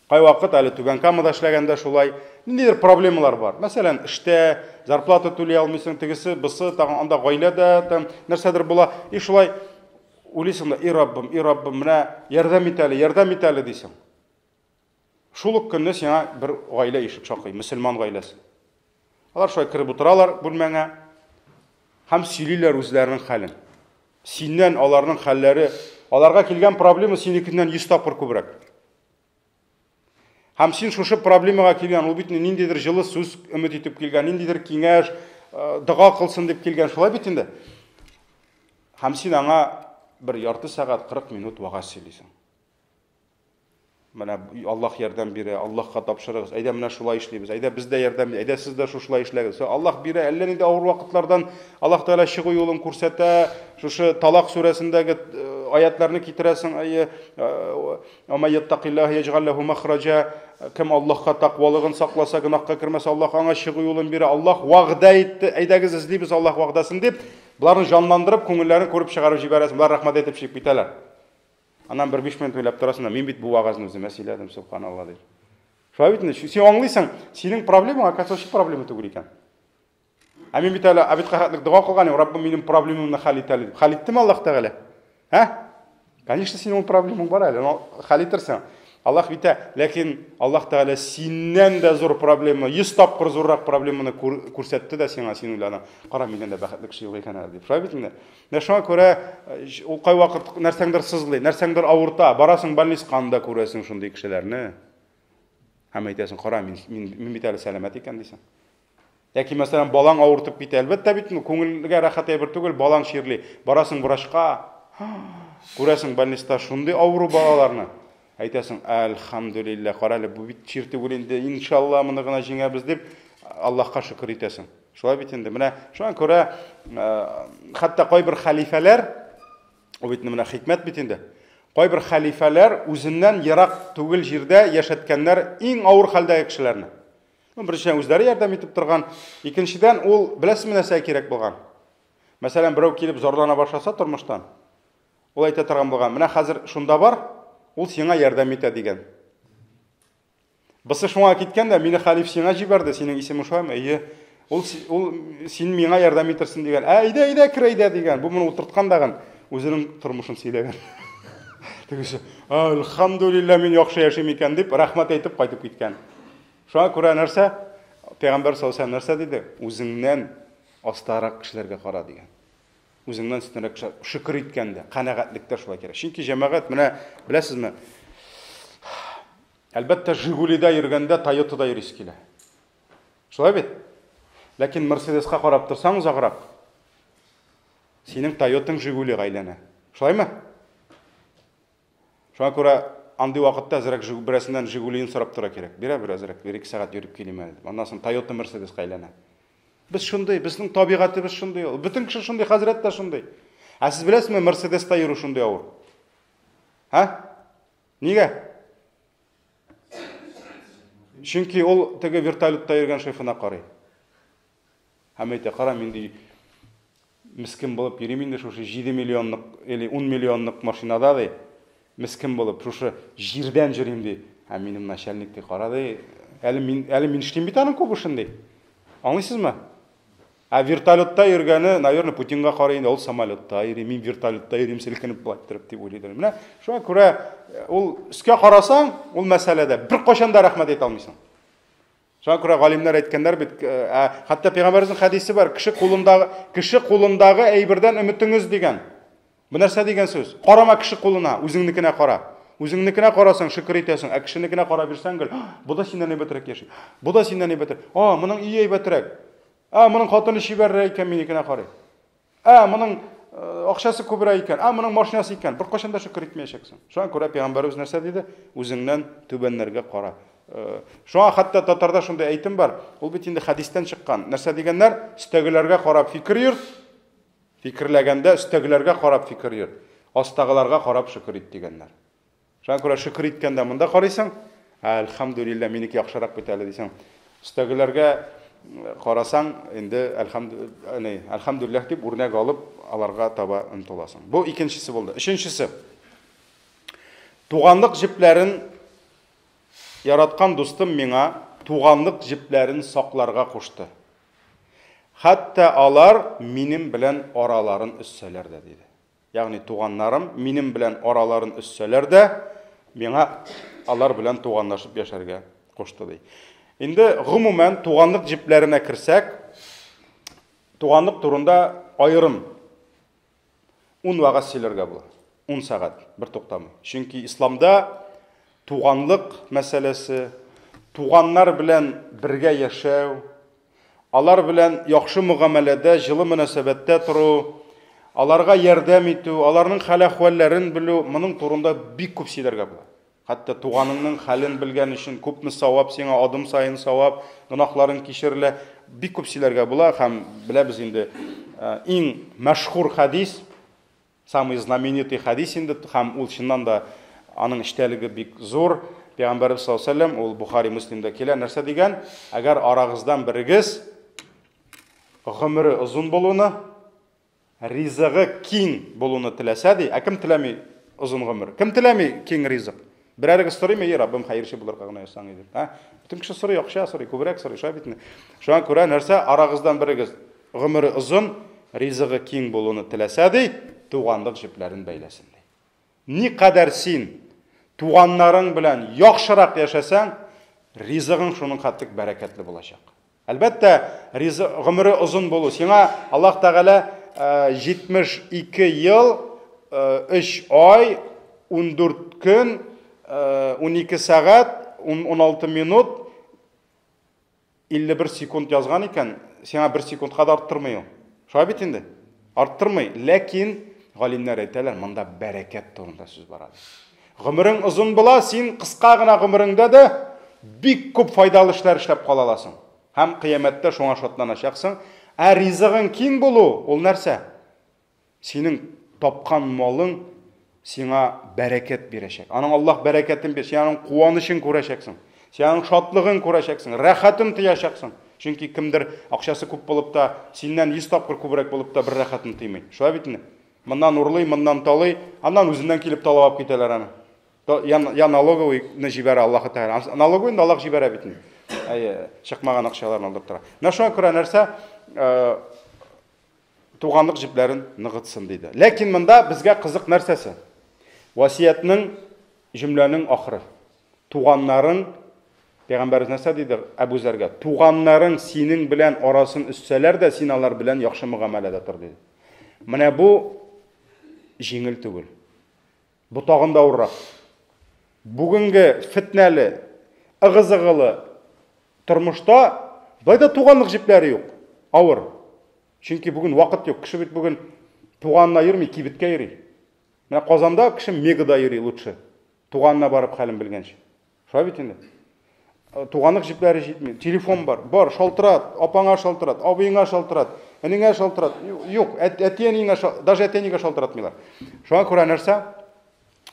Кайвакыт әле Түбән Камада эшләгәндә шулай ниндидер проблемалар бар. Мәсәлән, эштә зарплата түли алмыйсың, тегесе, бысы, тагын анда гаиләдә там нәрсәдер була. И шулай уйлыйсың да, и Раббым, и Раббым, менә ярдәм ит әле, ярдәм ит әле дисең. Шул ук көнне сиңа бер гаилә ишек шакый, мөселман гаиләсе. Алар шулай кереп утыралар бүлмәңә һәм сөйлиләр үзләренең хәлен. Синнән аларның хәлләре, аларга килгән проблема синекеннән 100 тапкыр күбрәк. Һәм син шушы проблемага килгән, ул бит ниндидер җылы сүз өмет итеп килгән, ниндидер киңәш, э, дога кылсын дип килгән, шулай бит инде. Һәм син аңа бер ярты сәгать 40 минут вәгазь сөйлисең. Менә Аллаһ ярдәм бирә, Аллаһка тапшырыгыз. Әйдә менә шулай эшлибез. Әйдә без дә ярдәм, әйдә сез дә шушылай эшләгез. Аллаһ бирә, әллә нинди авыр вакытлардан Аллаһ Тәгалә чыгу юлын күрсәтә. Шушы Талак сүрәсендәге э, аятларны китерәсең, әйе, э, Ва яттакиллаһ яҗгал ләһу махраҗа. Кем Аллаһка тәкъвалыгын сакласа, гөнаһка кермәсә, Аллаһ аңа чыгу юлын бирә. Аллаһ вәгъдә итте, әйдәгез эзлибез Аллаһ вәгъдәсен дип, боларны җанландырып, күңелләрен күреп чыгарып җибәрәсең. Болар рәхмәт әйтеп чыгып китәләр. Аннан бер 5 минут уйлап торасың да, мин бит бу вәгазьне үземә сөйләдем, субханалла дип. Шулай бит инде, син аңлыйсың, синең проблемаң, оказывается, проблема түгел икән. Ә мин бит әле обедка хәтлек дога кылган идем, Раббым минем проблемамны хәл ит әле дип. Хәл иттеме Аллаһ Тәгалә? Ә? Конечно, синең ул проблемаң бар әле, но хәл итерсең. Аллаһ итә, ләкин Аллаһ Тәгалә синнән дә зур проблема, 100 тапкыр зуррак проблеманы күрсәтте дә сиңа, син уйладың, кара, миннән дә бәхетле кеше юк икән әле дип. Шулай бит инде. Менә шуңа күрә ул кайвакыт нәрсәңдер сызлый, нәрсәңдер авырта, барасың больницага, анда күрәсең шундый кешеләрне. Һәм әйтәсең, кара, мин, мин, мин бит әле сәламәт икән дисең. Яки, мәсәлән, балаң авыртып китә. Әлбәттә бит, күңелгә рәхәт әйбер түгел, балаң чирли. Барасың врачка, күрәсең больниста шундый авыру балаларны. Әйтәсең, әлхәмдүлилләһ, кара әле, бу бит чир түгел инде, иншалла, моны гына җиңәбез дип, Аллаһка шөкер итәсең. Шулай бит инде. Менә шуңа күрә, хәтта кайбер хәлифәләр, ул бит менә хикмәт бит инде. Кайбер хәлифәләр үзеннән ерак түгел җирдә яшәткәннәр иң авыр хәлдәге кешеләрне. Ну, беренчедән, үзләре ярдәм итеп торган. Икенчедән, ул, беләсезме, нәрсәгә кирәк булган? Мәсәлән, берәү килеп зарлана башласа тормыштан, ул әйтә торган булган, менә хәзер шунда бар, ул сиңа ярдәм итә дигән. Бысы шуңа киткән дә, мине хәлиф сиңа җибәрде, синең исемең шулаймы? Әйе. Ул, ул син миңа ярдәм итерсең дигән. Ә, әйдә, әйдә, кер әйдә дигән. Бу моны утырткан дагын үзенең тормышын сөйләгән. Тегесе, әлхәмдүлилләһ, мин яхшы яшим икән дип, рәхмәт әйтеп кайтып киткән. Шуңа күрә нәрсә? Пәйгамбәр саллаллаһу алейһи нәрсә диде? Үзеңнән астарак кешеләргә кара дигән. Үзеңнән өстенрәк кешеләр шөкер иткәндә, канәгатьлектә шулай кирәк. Чөнки җәмәгать менә беләсезме? Әлбәттә, Жигулида йөргәндә Тойотада йөрисе килә. Шулай бит? Ләкин Мерседеска карап торсаң озаграк, синең Тойотаң Жигулига әйләнә. Шулаймы? Шуңа күрә андый вакытта әзрәк берәрсеннән Жигулиен сорап тора кирәк. Бирә бер әзрәк, бер-ике сәгать йөреп килим әле дип. Аннан соң Тойота Мерседеска әйләнә. Без шундый, безнең табигатебез шундый ул. Бөтен кеше шундый, хәзрәт тә шундый. Ә сез беләсезме, Мерседеста йөрү шундый авыр. Һа? Нигә? Чөнки ул теге вертолетта йөргән шефына карый. Һәм әйтә, кара, мин ди мескен булып йөрим инде шушы 7 миллионлык или 10 миллионлык машинада ди. Мескен булып шушы җирдән йөрим ди. Ә минем начальник ди, кара ди, әле мин эшлим бит аның күп эшен ди. Аңлыйсызмы? Ә вертолетта йөргәне, наверное, Путинга карый инде, ул самолетта йөри, мин вертолетта йөрим, селкенеп болай торып дип уйлыйдыр. Менә шуңа күрә ул өскә карасаң, ул мәсьәләдә бер кайчан да рәхмәт әйтә алмыйсың. Шуңа күрә галимнәр әйткәннәр бит, хәтта пәйгамбәребезнең хәдисе бар, кеше кулындагы әйбердән өметең өз дигән. Бу нәрсә дигән сүз? Карама кеше кулына, үзеңнекенә кара. Үзеңнекенә карасаң, шөкер итәсең, ә кешенекенә карап йөрсәң, гел, бу да синнән әйбәтрәк яши. Бу да синнән әйбәтрәк. А, моның өе әйбәтрәк. А, моның хатыны чибәррәк икән, минекенә карый. А, моның акчасы күбрәк икән. А, моның машинасы икән. Бер кайчан да шөкер итмәячәксең. Шуңа күрә пәйгамбәребез нәрсә диде? Үзеңнән түбәннәргә кара. Шуңа хәтта татарда шундый әйтем бар. Ул бит инде хәдистән чыккан. Нәрсә дигәннәр? Өстәгеләргә карап фикер йөрт. Фикерләгәндә өстәгеләргә карап фикер йөрт. Астагыларга карап шөкер ит дигәннәр. Шуңа күрә шөкер иткәндә монда карыйсың, әлхәмдүлилләһ, минеке яхшырак бит әле дисең. Өстәгеләргә карасаң, инде әлхәмдүлилләһ дип үрнәк алып, аларга таба омтыласың. Бу икенчесе булды. Өченчесе. Туганлык җепләрен яраткан дустым миңа туганлык җепләрен сакларга кушты. Хәтта алар минем белән араларын өзсәләр дә диде. Ягъни туганнарым минем белән араларын өзсәләр дә, миңа алар белән туганлашып яшәргә кушты ди. Инде гомумән туганлык җепләренә керсәк, туганлык турында аерым 10 вәгазь сөйләргә була. 10 сәгать бер туктамый. Чөнки исламда туганлык мәсьәләсе, туганнар белән бергә яшәү, алар белән яхшы мөгамәләдә, җылы мөнәсәбәттә тору, аларга ярдәм итү, аларның хәл-әхвәлләрен белү, моның турында бик күп сөйләргә була. Хәтта туганыңның хәлен белгән өчен күпме савап сиңа, адым саен савап, гөнаһларың кичерелә. Бик күп сөйләргә була һәм беләбез инде иң мәшһүр хәдис, самый знаменитый хәдис инде һәм ул чыннан да аның эчтәлеге бик зур. Пәйгамбәрбез саллаллаһу алейһи ул Бухари, Муслимда килә, нәрсә дигән? Әгәр арагыздан берегез гомере озын булуны, ризыгы киң булуны теләсә ди, ә кем теләми озын гомер? Кем теләми киң ризык? Берәрегез сорыймы, "И Раббым, хәерче булырга гына язсаң иде"? А? Бөтен кеше сорый, акча сорый, күбрәк сорый, шулай бит. Шуңа күрә нәрсә, арагыздан берегез гомере озын, ризыгы киң булуны теләсә ди, туганлык җепләрен бәйләсен ди. Ни кадәр син туганнарың белән яхшырак яшәсәң, ризыгың шуның хәтлек бәрәкәтле булачак. Әлбәттә, гомере озын булу. Сиңа Аллаһ Тәгалә 72 ел, 3 ай, 14 көн, 12 сәгать, 16 минут, 51 секунд язган икән, сиңа 1 секундка да арттырмый ул. Шулай бит инде? Арттырмый. Ләкин галимнәр әйтәләр, монда бәрәкәт турында сүз бара. Гомерең озын була, син кыска гына гомереңдә дә бик күп файдалы эшләр эшләп кала аласың. Һәм кыямәттә шуңа шатланачаксың. Ә ризыгың киң булу ул нәрсә? Синең тапкан малың сиңа бәрәкәт бирәчәк. Аның Аллаһ бәрәкәтен бирә, син аның куанычын күрәчәксең. Син аның шатлыгын күрәчәксең, рәхәтен тоячаксың. Чөнки кемдер акчасы күп булып та, синнән 100 тапкыр күбрәк булып та бер рәхәтен тоймый. Шулай бит инде? Моннан урлый, моннан талый, аннан үзеннән килеп талап алып китәләр аны. Я налоговыйны җибәрә Аллаһ Тәгалә. Налоговыйны Аллаһ җибәрә бит инде. Әйе, чыкмаган акчаларны алдырып тора. Менә шуңа күрә нәрсә туганлык җепләрен ныгытсын диде. Ләкин монда безгә кызык нәрсәсе? Васиятнең җөмләнең ахыры. Туганнарың, Пәйгамбәребез нәрсә диде Әбу Зәргә? Туганнарың синең белән арасын өзсәләр дә, син алар белән яхшы мөгамәләдә тор, диде. Менә бу җиңел түгел. Бу тагын да авыррак. Бүгенге фетнәле, ыгы-зыгылы тормышта болай да туганлык җепләре юк. Авыр. Чөнки бүген вакыт юк. Кеше бит бүген туганына йөрми, кибеткә йөри. Менә Казанда кеше мегада йөри лучше. Туганына барып хәлен белгәнче. Шулай бит инде. Туганлык җепләре җитми. Телефон бар. Бар, шалтырат, апаңа шалтырат, абыеңа шалтырат, энеңә шалтырат. Юк, әти-әниеңә, даже әти-әнигә шалтыратмыйлар. Шуңа күрә нәрсә?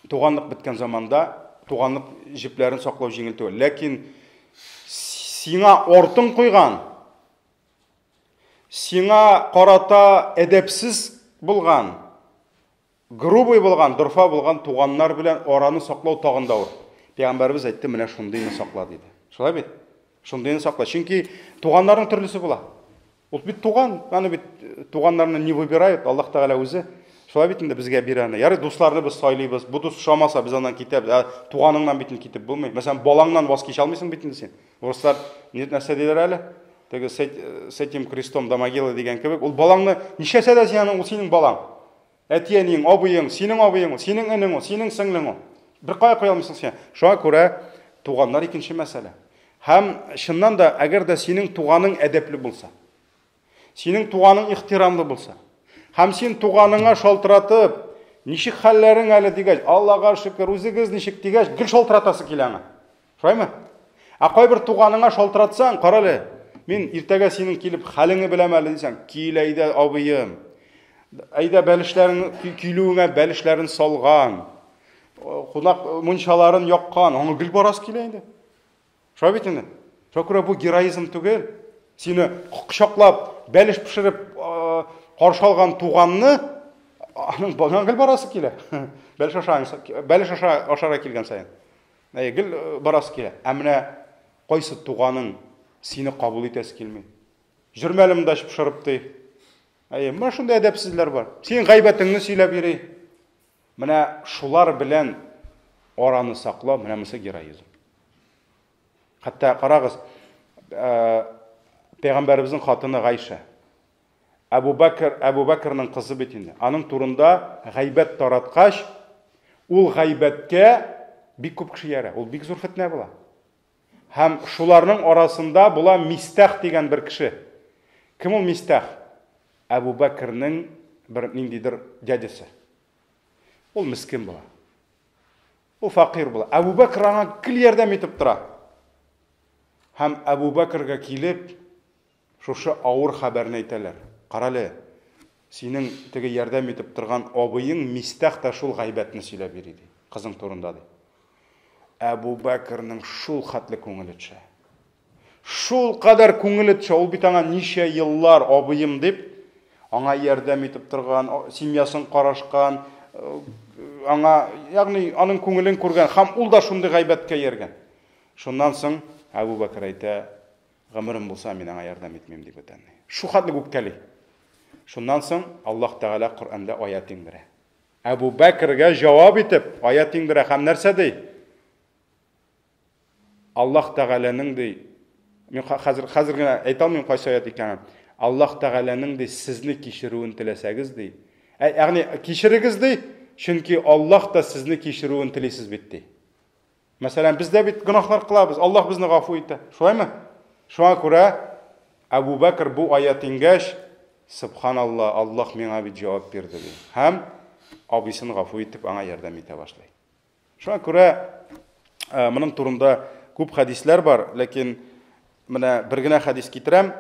Туганлык беткән заманда туганлык җепләрен саклау җиңел түгел. Ләкин сиңа артын куйган, сиңа карата әдәпсез булган, Грубый булган, дорфа булган туганнар белән араны саклау тагын да авыр. Пәйгамбәребез әйтте, менә шундыйны сакла, диде. Шулай бит? Шундыйны сакла. Чөнки туганнарның төрлесе була. Ул бит туган, аны бит туганнарны не выбирают, Аллаһ Тәгалә үзе. Шулай бит инде безгә бирә аны. Ярый, дусларны без сайлыйбыз. Бу дус ошамаса, без аннан китәбез. Ә туганыңнан бит инде китеп булмый. Мәсәлән, балаңнан ваз кичә алмыйсың бит инде син. Урыслар нәрсә диләр әле? Теге с этим крестом до могилы дигән кебек. Ул балаңны нишләсә дә син аның, ул синең балаң. Әти-әниең, абыең, синең абыең ул, синең энең ул, синең сеңлең ул. Бер кая куя алмыйсың син. Шуңа күрә туганнар икенче мәсьәлә. Һәм чыннан да, әгәр дә синең туганың әдәпле булса, синең туганың ихтирамлы булса, һәм син туганыңа шалтыратып, ничек хәлләрең әле дигәч, Аллага шөкер, үзегез ничек дигәч, гел шалтыратасы килә аңа. Шулаймы? Ә кайбер туганыңа шалтыратсаң, карале, мин иртәгә синең килеп хәлеңне беләм әле дисәң, кил әйдә, абыем. Әйдә бәлешләрен килүеңә бәлешләрен салган. Кунак мунчаларын яккан, аңа гел барасы килә инде. Шулай бит инде. Шуңа күрә бу героизм түгел. Сине кочаклап, бәлеш пешереп каршы алган туганны аның гел барасы килә. Бәлеш аша, бәлеш аша ашарга килгән саен. Әйе, гел барасы килә. Ә менә кайсы туганың сине кабул итәсе килми. Җөрмәле монда эчеп шырып ди. Әйе, менә шундый әдәпсезләр бар. Синең гайбәтеңне сөйләп йөри. Менә шулар белән араны саклау, менә монысы героизм. Хәтта карагыз, пәйгамбәребезнең хатыны Гайшә. Әбу Бәкер, Әбу Бәкернең кызы бит инде. Аның турында гайбәт тараткач, ул гайбәткә бик күп кеше иярә. Ул бик зур фетнә була. Һәм шуларның арасында була Мистах дигән бер кеше. Кем ул Мистах? Әбу Бәкернең бер ниндидер дядясы. Ул мискен була. Ул факир була. Әбу Бәкер аңа гел ярдәм итеп тора. Һәм Әбу Бәкергә килеп, Шушы авыр хәбәрне әйтәләр. Карале, синең теге ярдәм итеп торган абыең Мистах та шул гайбәтне сөйләп йөри, ди, кызың турында, ди. Әбу Бәкернең шул хәтле күңеле төшә. Шул кадәр күңеле төшә, ул бит аңа ничә еллар абыем дип, аңа ярдәм итеп торган, семьясын карашкан, аңа, ягъни аның күңелен күргән һәм ул да шундый гайбәткә ияргән. Шуннан соң Әбу Бәкер әйтә, Гомерем булса, мин аңа ярдәм итмим, дип үтәнли. Шу хәтле үпкәли. Шуннан соң Аллаһ Тәгалә Коръәндә аять иңдерә. Әбу Бәкергә җавап итеп аять иңдерә һәм нәрсә ди? Аллаһ Тәгаләнең ди, мин хәзер хәзер генә әйтә алмыйм кайсы аять икәнен. Аллаһ Тәгаләнең ди сезне кичерүен теләсәгез ди. Ә, ягъни кичерегез ди, чөнки Аллаһ та сезне кичерүен телисез бит ди. Мәсәлән, без дә бит гөнаһлар кылабыз, Аллаһ безне гафу итә. Шулаймы? Шуңа күрә Әбу Бәкр бу аят иңгәч, Субханалла, Аллаһ миңа бит җавап бирде ди. Һәм абыйсын гафу итеп, аңа ярдәм итә башлый. Шуңа күрә э, моның турында күп хәдисләр бар, ләкин менә бер генә хәдис китерәм.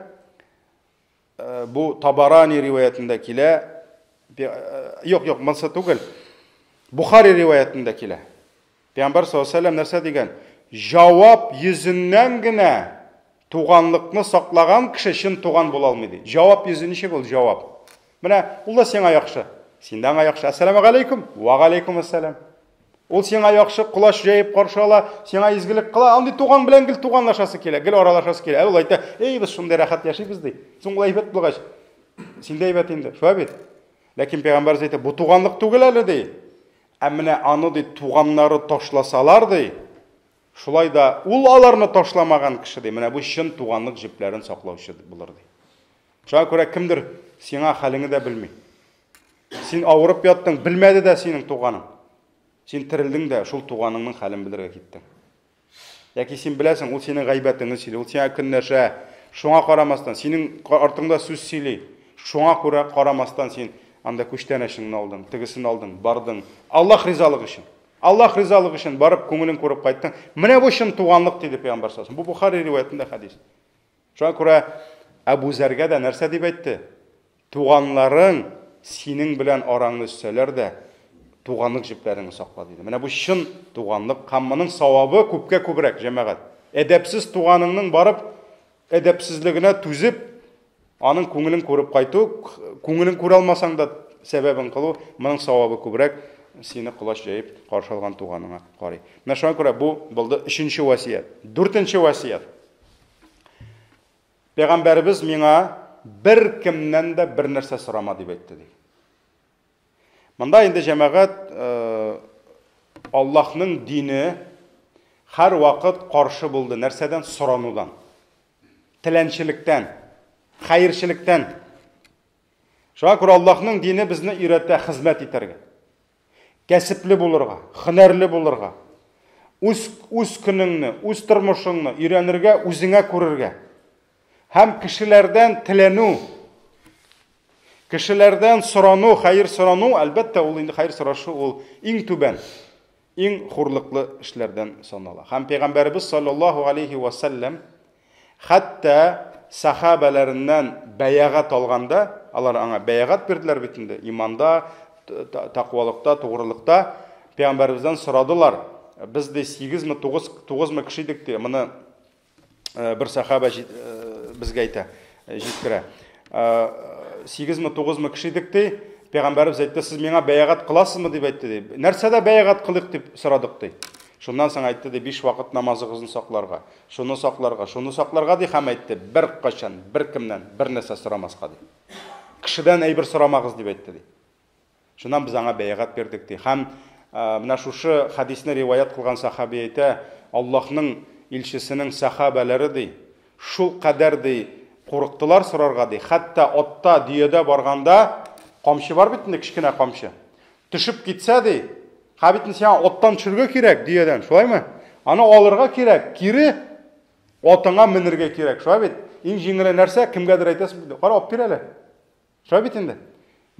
Э, бу Табарани риваятендә килә. Э, юк, юк, монысы түгел. Бухари риваятендә килә. Пәйгамбәр саллаллаһу алейһи нәрсә дигән? Җавап йөзеннән генә туганлыкны саклаган кеше чын туган була алмый ди. Җавап йөзе ничек ул җавап? Менә ул да сиңа яхшы. Син дә аңа яхшы. Әссәламу алейкум. Ва алейкум ассалам. Ул сиңа яхшы колач җәеп каршы ала, сиңа изгелек кыла. Андый туган белән гел туганлашасы килә, гел аралашасы килә. Ә ул әйтә, "Эй, без шундый рәхәт яшибез" ди. Соң ул әйбәт булгач, син дә әйбәт инде. Шулай бит? Ләкин пәйгамбәрбез әйтә, "Бу туганлык түгел әле" ди. Ә менә аны ди туганнары ташласалар ди, шулай да ул аларны ташламаган кеше ди, менә бу чын туганлык җепләрен саклаучы булыр ди. Шуңа күрә кемдер сиңа хәлеңне дә белми. Син авырып яттың, белмәде дә синең туганың. Син терелдең дә шул туганыңның хәлен белергә киттең. Яки син беләсең, ул синең гайбәтеңне сөйли, ул сиңа көнләшә. Шуңа карамастан, синең артыңда сүз сөйли. Шуңа күрә карамастан син анда күчтәнәчеңне алдың, тегесен алдың, бардың. Аллаһ ризалыгы өчен. Аллаһ ризалыгы өчен барып күңелен күреп кайттың. Менә бу чын туганлык диде пәйгамбәр саллаллаһу. Бу Бухари риваятендә хәдис. Шуңа күрә Әбу Зәргә дә нәрсә дип әйтте? Туганнарың синең белән араңны өзсәләр дә, туганлык җепләреңне сакла, диде. Менә бу чын туганлык һәм моның савабы күпкә күбрәк, җәмәгать. Әдәпсез туганыңның барып әдәпсезлегенә түзеп, аның күңелен күреп кайту, күңелен күрә алмасаң да сәбәбен кылу, моның савабы күбрәк сине колач җәеп каршы алган туганыңа карый. Менә шуңа күрә бу булды өченче васият. Дүртенче васият. Пәйгамбәребез миңа бер кемнән дә бер нәрсә сорама дип әйтте ди. Монда инде җәмәгать э, Аллаһның дине һәр вакыт каршы булды. Нәрсәдән? Соранудан. Теләнчелектән, хәерчелектән. Шуңа күрә Аллаһның дине безне өйрәтә хезмәт итәргә. Кәсепле булырга, һөнәрле булырга. Үз үз көнеңне, үз тормышыңны өйрәнергә, үзеңә күрергә. Һәм кешеләрдән теләнү, кешеләрдән сорану, хәер сорану, әлбәттә, ул инде хәер сорашу ул иң түбән, иң хурлыклы эшләрдән санала. Һәм пәйгамбәребез саллаллаһу алейхи ва саллям Хәтта сәхабәләреннән бәягать алганда, алар аңа бәягать бирделәр бит инде, иманда, тәкъвалыкта, тугрылыкта, пәйгамбәребездән сорадылар. Без ди 8-ме 9 9-мы кеше идек ди. Моны бер сәхабә безгә әйтә, җиткерә. 8-ме 9-мы кеше идек ди. Пәйгамбәребез әйтте, сез миңа бәягать кыласызмы дип әйтте ди. Нәрсәдә бәягать кылыйк дип сорадык ди. Шуннан соң әйтте ди, биш вакыт намазыгызны сакларга. Шуны сакларга, шуны сакларга, ди һәм әйтте, беркайчан, беркемнән бер нәрсә сорамаска, ди. Кешедән әйбер сорамагыз, дип әйтте, ди. Шуннан без аңа бәягать бирдек, ди. Һәм менә шушы хәдисне риваять кылган сахаби әйтә, Аллаһның илчесенең сахабәләре, ди, шул кадәр, ди, курыктылар сорарга, ди. Хәтта атта, дөядә барганда, камчы бар бит инде, кечкенә камчы. Төшеп китсә, ди, ха бит сиңа аттан төшергә кирәк, дөядән, шулаймы? Аны алырга кирәк, кире атыңа менергә кирәк, шулай бит? Иң җиңеле нәрсә, кемгәдер әйтәсең, кара, алып бир әле. Шулай бит инде?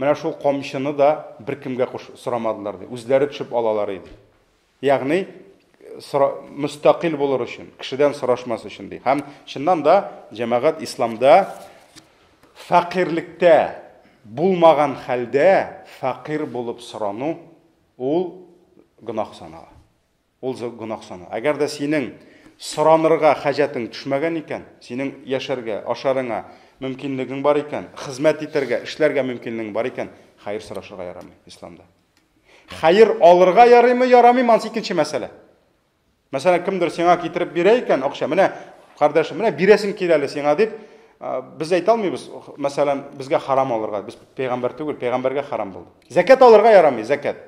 Менә шул камчыны да беркемгә сорамадылар, ди. Үзләре төшеп алалар иде. Ягъни, мөстәкыйль булыр өчен, кешедән сорашмас өчен ди. Һәм чыннан да җәмәгать исламда фәкыйрьлектә булмаган хәлдә фәкыйрь булып сорану ул гөнаһ санала. Ул гөнаһ санала. Әгәр дә синең соранырга хаҗәтең төшмәгән икән, синең яшәргә, ашарыңа мөмкинлегең бар икән, хезмәт итәргә, эшләргә мөмкинлегең бар икән, хәер сорашырга ярамый исламда. Хәер алырга ярыймы, ярамыймы, ансы икенче мәсьәлә. Мәсәлән, кемдер сиңа китереп бирә икән акча, менә, кардәшем, менә бирәсем килә әле сиңа дип, без әйтә алмыйбыз, мәсәлән, безгә харам алырга, без пәйгамбәр түгел, пәйгамбәргә харам булды. Зәкят алырга ярамый, зәкят.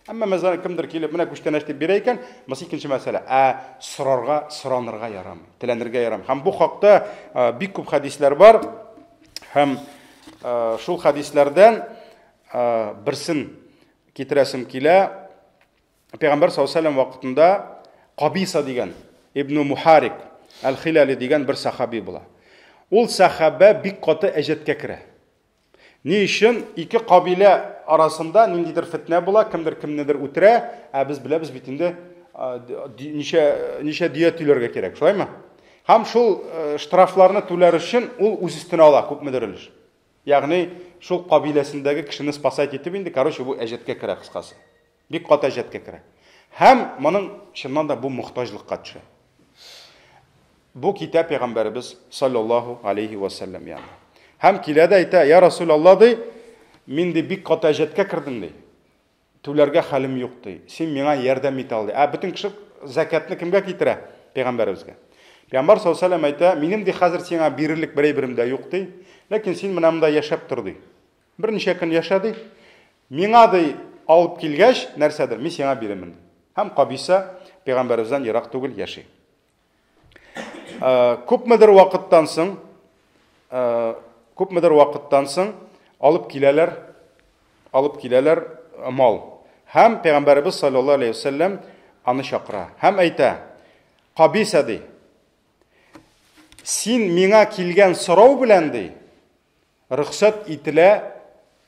Әмма мәсәлән, кемдер килеп, менә күчтәнәч дип бирә икән, монысы икенче мәсьәлә. Ә сорарга, соранырга ярамый, теләнергә ярамый. Һәм бу хакта бик күп хәдисләр бар. Һәм шул хәдисләрдән берсен китерәсем килә. Пәйгамбәр саллаллаһу алейһи вакытында Кабиса дигән Ибн Мухарик әл-Хилали дигән бер сахаби була. Ул сахаба бик каты әҗәткә керә. Ни өчен ике кабилә арасында ниндидер фетнә була, кемдер кемнедер үтерә, ә без беләбез бит инде ничә ничә дия түләргә кирәк, шулаймы? Һәм шул штрафларны түләр өчен ул үз өстенә ала күпмедер өлеш. Ягъни шул кабиләсендәге кешене спасать итеп инде, короче, бу әҗәткә керә кыскасы. Бик каты әҗәткә керә. Һәм моның чыннан да бу мохтаҗлыкка төшә. Бу китә пәйгамбәребез саллаллаһу алейхи ва саллям янына. Һәм килә дә әйтә, я Расулалла ди, мин ди бик каты әҗәткә кердем ди. Түләргә хәлем юк ди. Син миңа ярдәм итә ал ди. Ә бөтен кеше зәкятны кемгә китерә? Пәйгамбәребезгә. Пәйгамбәр саллаллаһу алейһи ва әйтә, минем ди хәзер сиңа бирерлек бер әйберем дә юк ди. Ләкин син менә монда яшәп тор ди. Берничә көн яшә ди. Миңа ди алып килгәч, нәрсәдер, мин сиңа бирермен. Һәм Кабиса пәйгамбәребездән ерак түгел яши. Күпмедер вакыттан соң, күпмедер вакыттан соң алып киләләр, алып киләләр мал. Һәм пәйгамбәребез саллаллаһу алейхи вәсәлләм аны чакыра. Һәм әйтә: "Кабиса ди, син миңа килгән сорау белән ди, рөхсәт ителә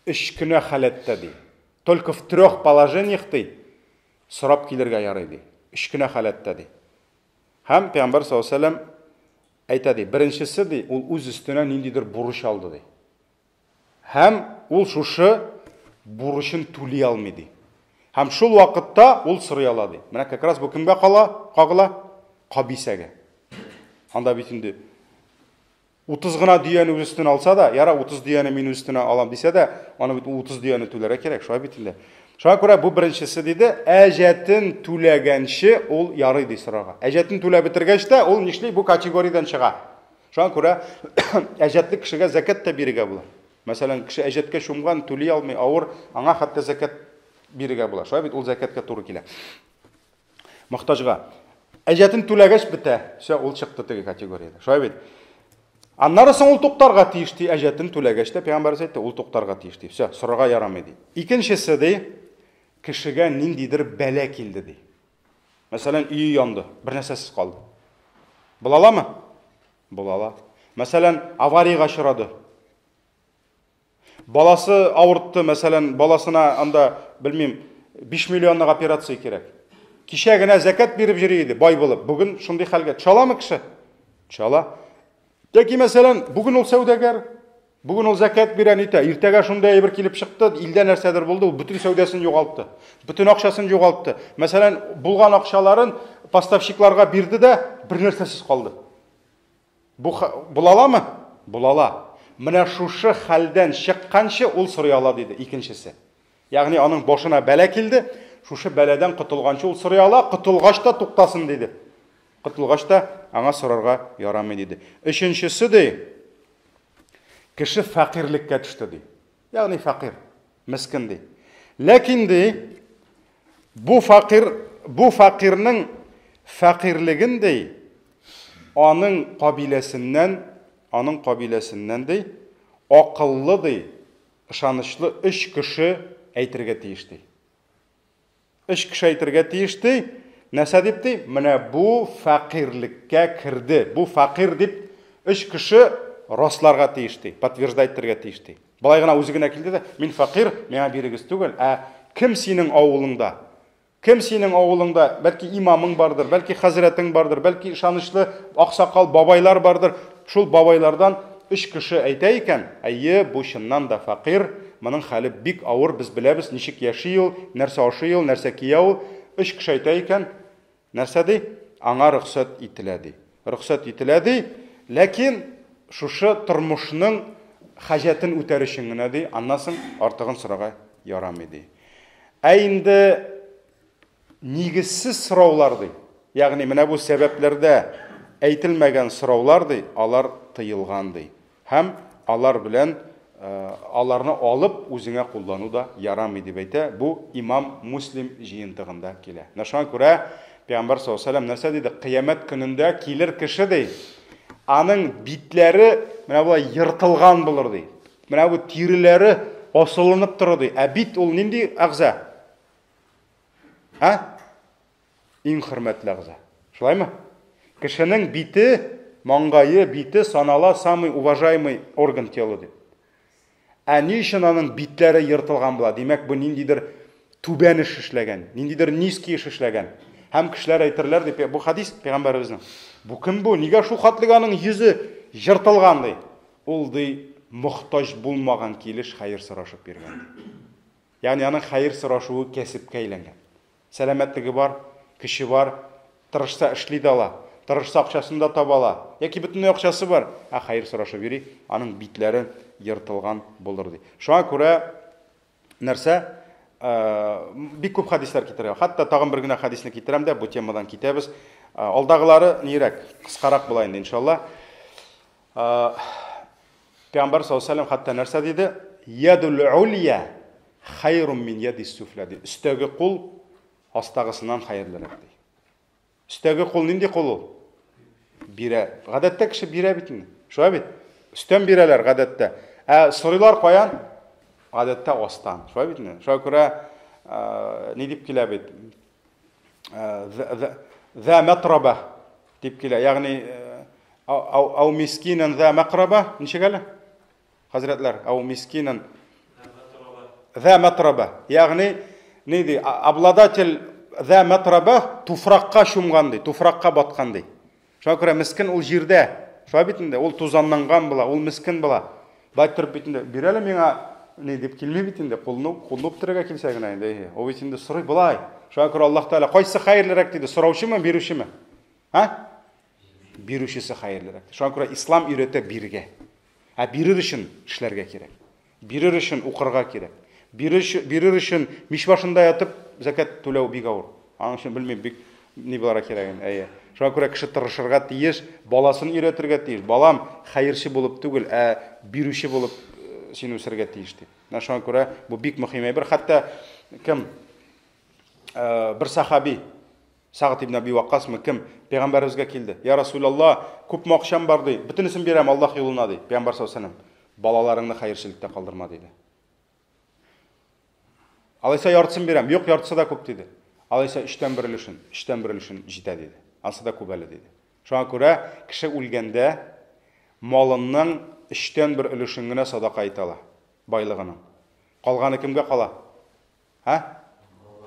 өч кенә халәттә ди. Только в трех положениях ди, сорап килергә ярый ди. Өч кенә халәттә ди. Һәм Пәйгамбәр саллаллаһу алейһи вәсәлләм әйтә ди, беренчесе ди, ул үз өстенә ниндидер бурыч алды ди. Һәм ул шушы бурычын түли алмый ди. Һәм шул вакытта ул сорый ала ди. Менә как раз бу кемгә кала, кагыла? Кабисәгә. Анда бит инде 30 гына дөяне үз өстенә алса да, яра 30 дөяне мин үз өстенә алам дисә дә, аны бит 30 дөяне түләргә кирәк, шулай бит инде. Шуңа күрә бу беренчесе диде, әҗәтен түләгәнче ул ярый ди сорарга. Әҗәтен түләп бетергәч тә, ул нишли бу категориядән чыга. Шуңа күрә әҗәтле кешегә зәкят тә бирергә була. Мәсәлән, кеше әҗәткә чумган, түли алмый, авыр, аңа хәтта зәкят бирергә була. Шулай бит ул зәкятка туры килә. Мохтаҗга. Әҗәтен түләгәч бетә. Всё, ул чыкты теге категориядә. Шулай бит. Аннары соң ул туктарга тиеш ди, әҗәтен түләгәч тә пәйгамбәребез әйтте, ул туктарга тиеш ди. Всё, сорарга ярамый ди. Икенчесе ди, кешегә ниндидер бәла килде ди. Мәсәлән, өе янды, бер нәрсәсез калды. Була аламы? Була ала. Мәсәлән, авариягә очрады. Баласы авыртты, мәсәлән, баласына анда, белмим, 5 миллионлык операция кирәк. Кичә генә зәкят биреп йөри иде, бай булып. Бүген шундый хәлгә төшә аламы кеше? Төшә ала. Яки, мәсәлән, бүген ул сәүдәгәр, бүген ул зәкят бирә, нитә. Иртәгә шундый әйбер килеп чыкты, илдә нәрсәдер булды, ул бөтен сәүдәсен югалтты. Бөтен акчасын югалтты. Мәсәлән, булган акчаларын поставщикларга бирде дә, бер нәрсәсез калды. Бу була аламы? Була ала. Менә шушы хәлдән чыкканчы ул сорый ала, диде икенчесе. Ягъни аның башына бәла килде, шушы бәладән котылганчы ул сорый ала, котылгач та туктасын, диде. Котылгач та аңа сорарга ярамый, диде. Өченчесе ди, кеше фәкыйрьлеккә төште, ди. Ягъни фәкыйрь, мескен ди. Ләкин ди, бу фәкыйрь, бу фәкыйрьнең фәкыйрьлеген ди, аның кабиләсеннән, аның кабиләсеннән ди, акыллы ди, ышанычлы өч кеше әйтергә тиеш ди. Өч кеше әйтергә тиеш ди. Нәрсә дип ди? Менә бу фәкыйрьлеккә керде. Бу фәкыйрь дип өч кеше расларга тиеш ди, подтверждать итәргә тиеш ди. Болай гына үзе генә килде дә, мин фәкыйрь, миңа бирегез түгел, ә кем синең авылыңда? Кем синең авылыңда? Бәлки имамың бардыр, бәлки хәзрәтең бардыр, бәлки ышанычлы аксакал бабайлар бардыр. Шул бабайлардан өч кеше әйтә икән, әйе, бу чыннан да фәкыйрь, моның хәле бик авыр, без беләбез, ничек яши ул, нәрсә ашый ул, нәрсә кия ул. Өч кеше әйтә икән, нәрсә ди? Аңа рөхсәт ителә ди. Рөхсәт ителә ди, ләкин шушы тормышның хаҗәтен үтәр өчен генә ди, аннан соң артыгын сорарга ярамый ди. Ә инде нигезсез сораулар ди, ягъни менә бу сәбәпләрдә әйтелмәгән сораулар ди, алар тыелган ди. Һәм алар белән аларны алып үзеңә куллану да ярамый дип әйтә. Бу имам Муслим җыентыгында килә. Менә шуңа күрә Пәйгамбәр саллаллаһу алейһи вәсәлләм нәрсә диде? Кыямәт көнендә килер кеше ди, аның битләре менә болай ертылган булыр ди. Менә бу тиреләре асылынып торыр ди. Ә бит ул нинди әгъза? Ә? Иң хөрмәтле әгъза. Шулаймы? Кешенең бите, маңгае, бите санала самый уважаемый орган тела дип. Ә ни өчен аның битләре ертылган була? Димәк, бу ниндидер түбән эш эшләгән, ниндидер низкий эш эшләгән. Һәм кешеләр әйтерләр дип, бу хадис пәйгамбәребезнең. Бу кем бу? Нигә шул хәтле аның йөзе ертылган ди? Ул ди мохтаҗ булмаган килеш хәер сорашып йөргән ди. Ягъни аның хәер сорашуы кәсепкә әйләнгән. Сәламәтлеге бар, көче бар, тырышса эшли дә ала, тырышса акчасын да таба ала, яки бөтенләй акчасы бар, ә хәер сорашып йөри, аның битләре ертылган булыр ди. Шуңа күрә нәрсә бик күп хәдисләр китерә. Хәтта тагын бер генә хәдисне китерәм дә, бу темадан китәбез. Алдагылары нирәк, кыскарак була инде, иншалла. Пәйгамбәр саллаллаһу алейһи вәсәлләм хәтта нәрсә диде? Ядул улья. Хайрум мин яди суфля ди. Өстәге кул астагысыннан хәерлерәк ди. Өстәге кул нинди кул ул? Бирә. Гадәттә кеше бирә бит инде. Шулай бит? Өстән бирәләр гадәттә. Ә сорыйлар каян? Гадәттә астан. Шулай бит инде? Шуңа күрә ни дип килә бит? Зә матраба дип килә. Ягъни ау мискинан зә макраба ничек әле? Хәзрәтләр, ау мискинан зә матраба. Ягъни ни ди? Обладатель зә матраба туфракка чумган ди, туфракка баткан ди. Шуңа күрә мискен ул җирдә. Шулай бит инде, ул тузанланган була, ул мискен була. Бай торып бит инде, бир әле миңа ни дип килми бит инде, кулны кулны үптерергә килсә генә инде. Ул бит инде сорый болай. Шуңа күрә Аллаһ Тәгалә кайсы хәерлерәк диде, сораучымы, бирүчеме? Һа? Бирүчесе хәерлерәк. Шуңа күрә ислам өйрәтә бирергә. Ә бирер өчен эшләргә кирәк. Бирер өчен укырга кирәк. Бирер, бирер өчен мич башында ятып зәкят түләү бик авыр. Аның өчен белмим, бик ни буларга кирәген. Әйе. Шуңа күрә кеше тырышырга тиеш, баласын өйрәтергә тиеш. Балам хәерче булып түгел, ә бирүче булып э, син үсәргә тиеш дип. Менә шуңа күрә бу бик мөһим әйбер. Хәтта кем э, бер сахаби Сагд ибн Аби Ваккасмы кем пәйгамбәребезгә килде. Я Расулалла, күпме акчам бар ди. Бөтенесен бирәм Аллаһ юлына ди. Пәйгамбәр саллаллаһу алейһи ва балаларыңны хәерчелектә калдырма диде. Алайса яртысын бирәм. Юк, яртысы да күп диде. Алайса өчтән бер өлешен, өчтән бер өлешен җитә диде. Ансы да күп әле диде. Шуңа күрә кеше үлгәндә малының өчтән бер өлешен генә садака итә ала, байлыгының. Калганы кемгә кала? Ә?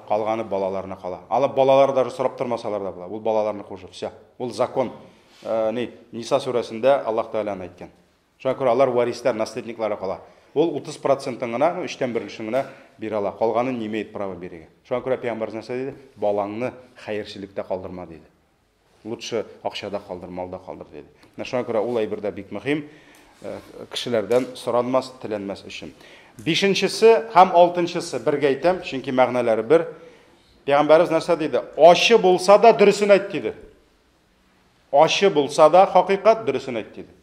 Калганы балаларына кала. Алы балалар даже сорап тормасалар да була. Ул балаларны кушу. Все. Ул закон. Э, ни, Ниса сүрәсендә Аллаһ Тәгалә аны әйткән. Шуңа күрә алар варислар, наследниклары кала. Ул 30 процентын гына, ну, өчтән бер өлешен генә бирә ала. Калганын не имеет права бирергә. Шуңа күрә пәйгамбәребез нәрсә диде? Балаңны хәерчелектә калдырма диде. Лучше акчада калдыр, малда калдыр диде. Менә шуңа күрә ул әйбер дә бик мөһим, э, кешеләрдән соранмас, теләнмәс өчен. Бишенчесе һәм алтынчысы бергә әйтәм, чөнки мәгънәләре бер. Пәйгамбәребез нәрсә диде? Ачы булса да дөресен әйт диде. Ачы булса да хакыйкать дөресен әйт диде.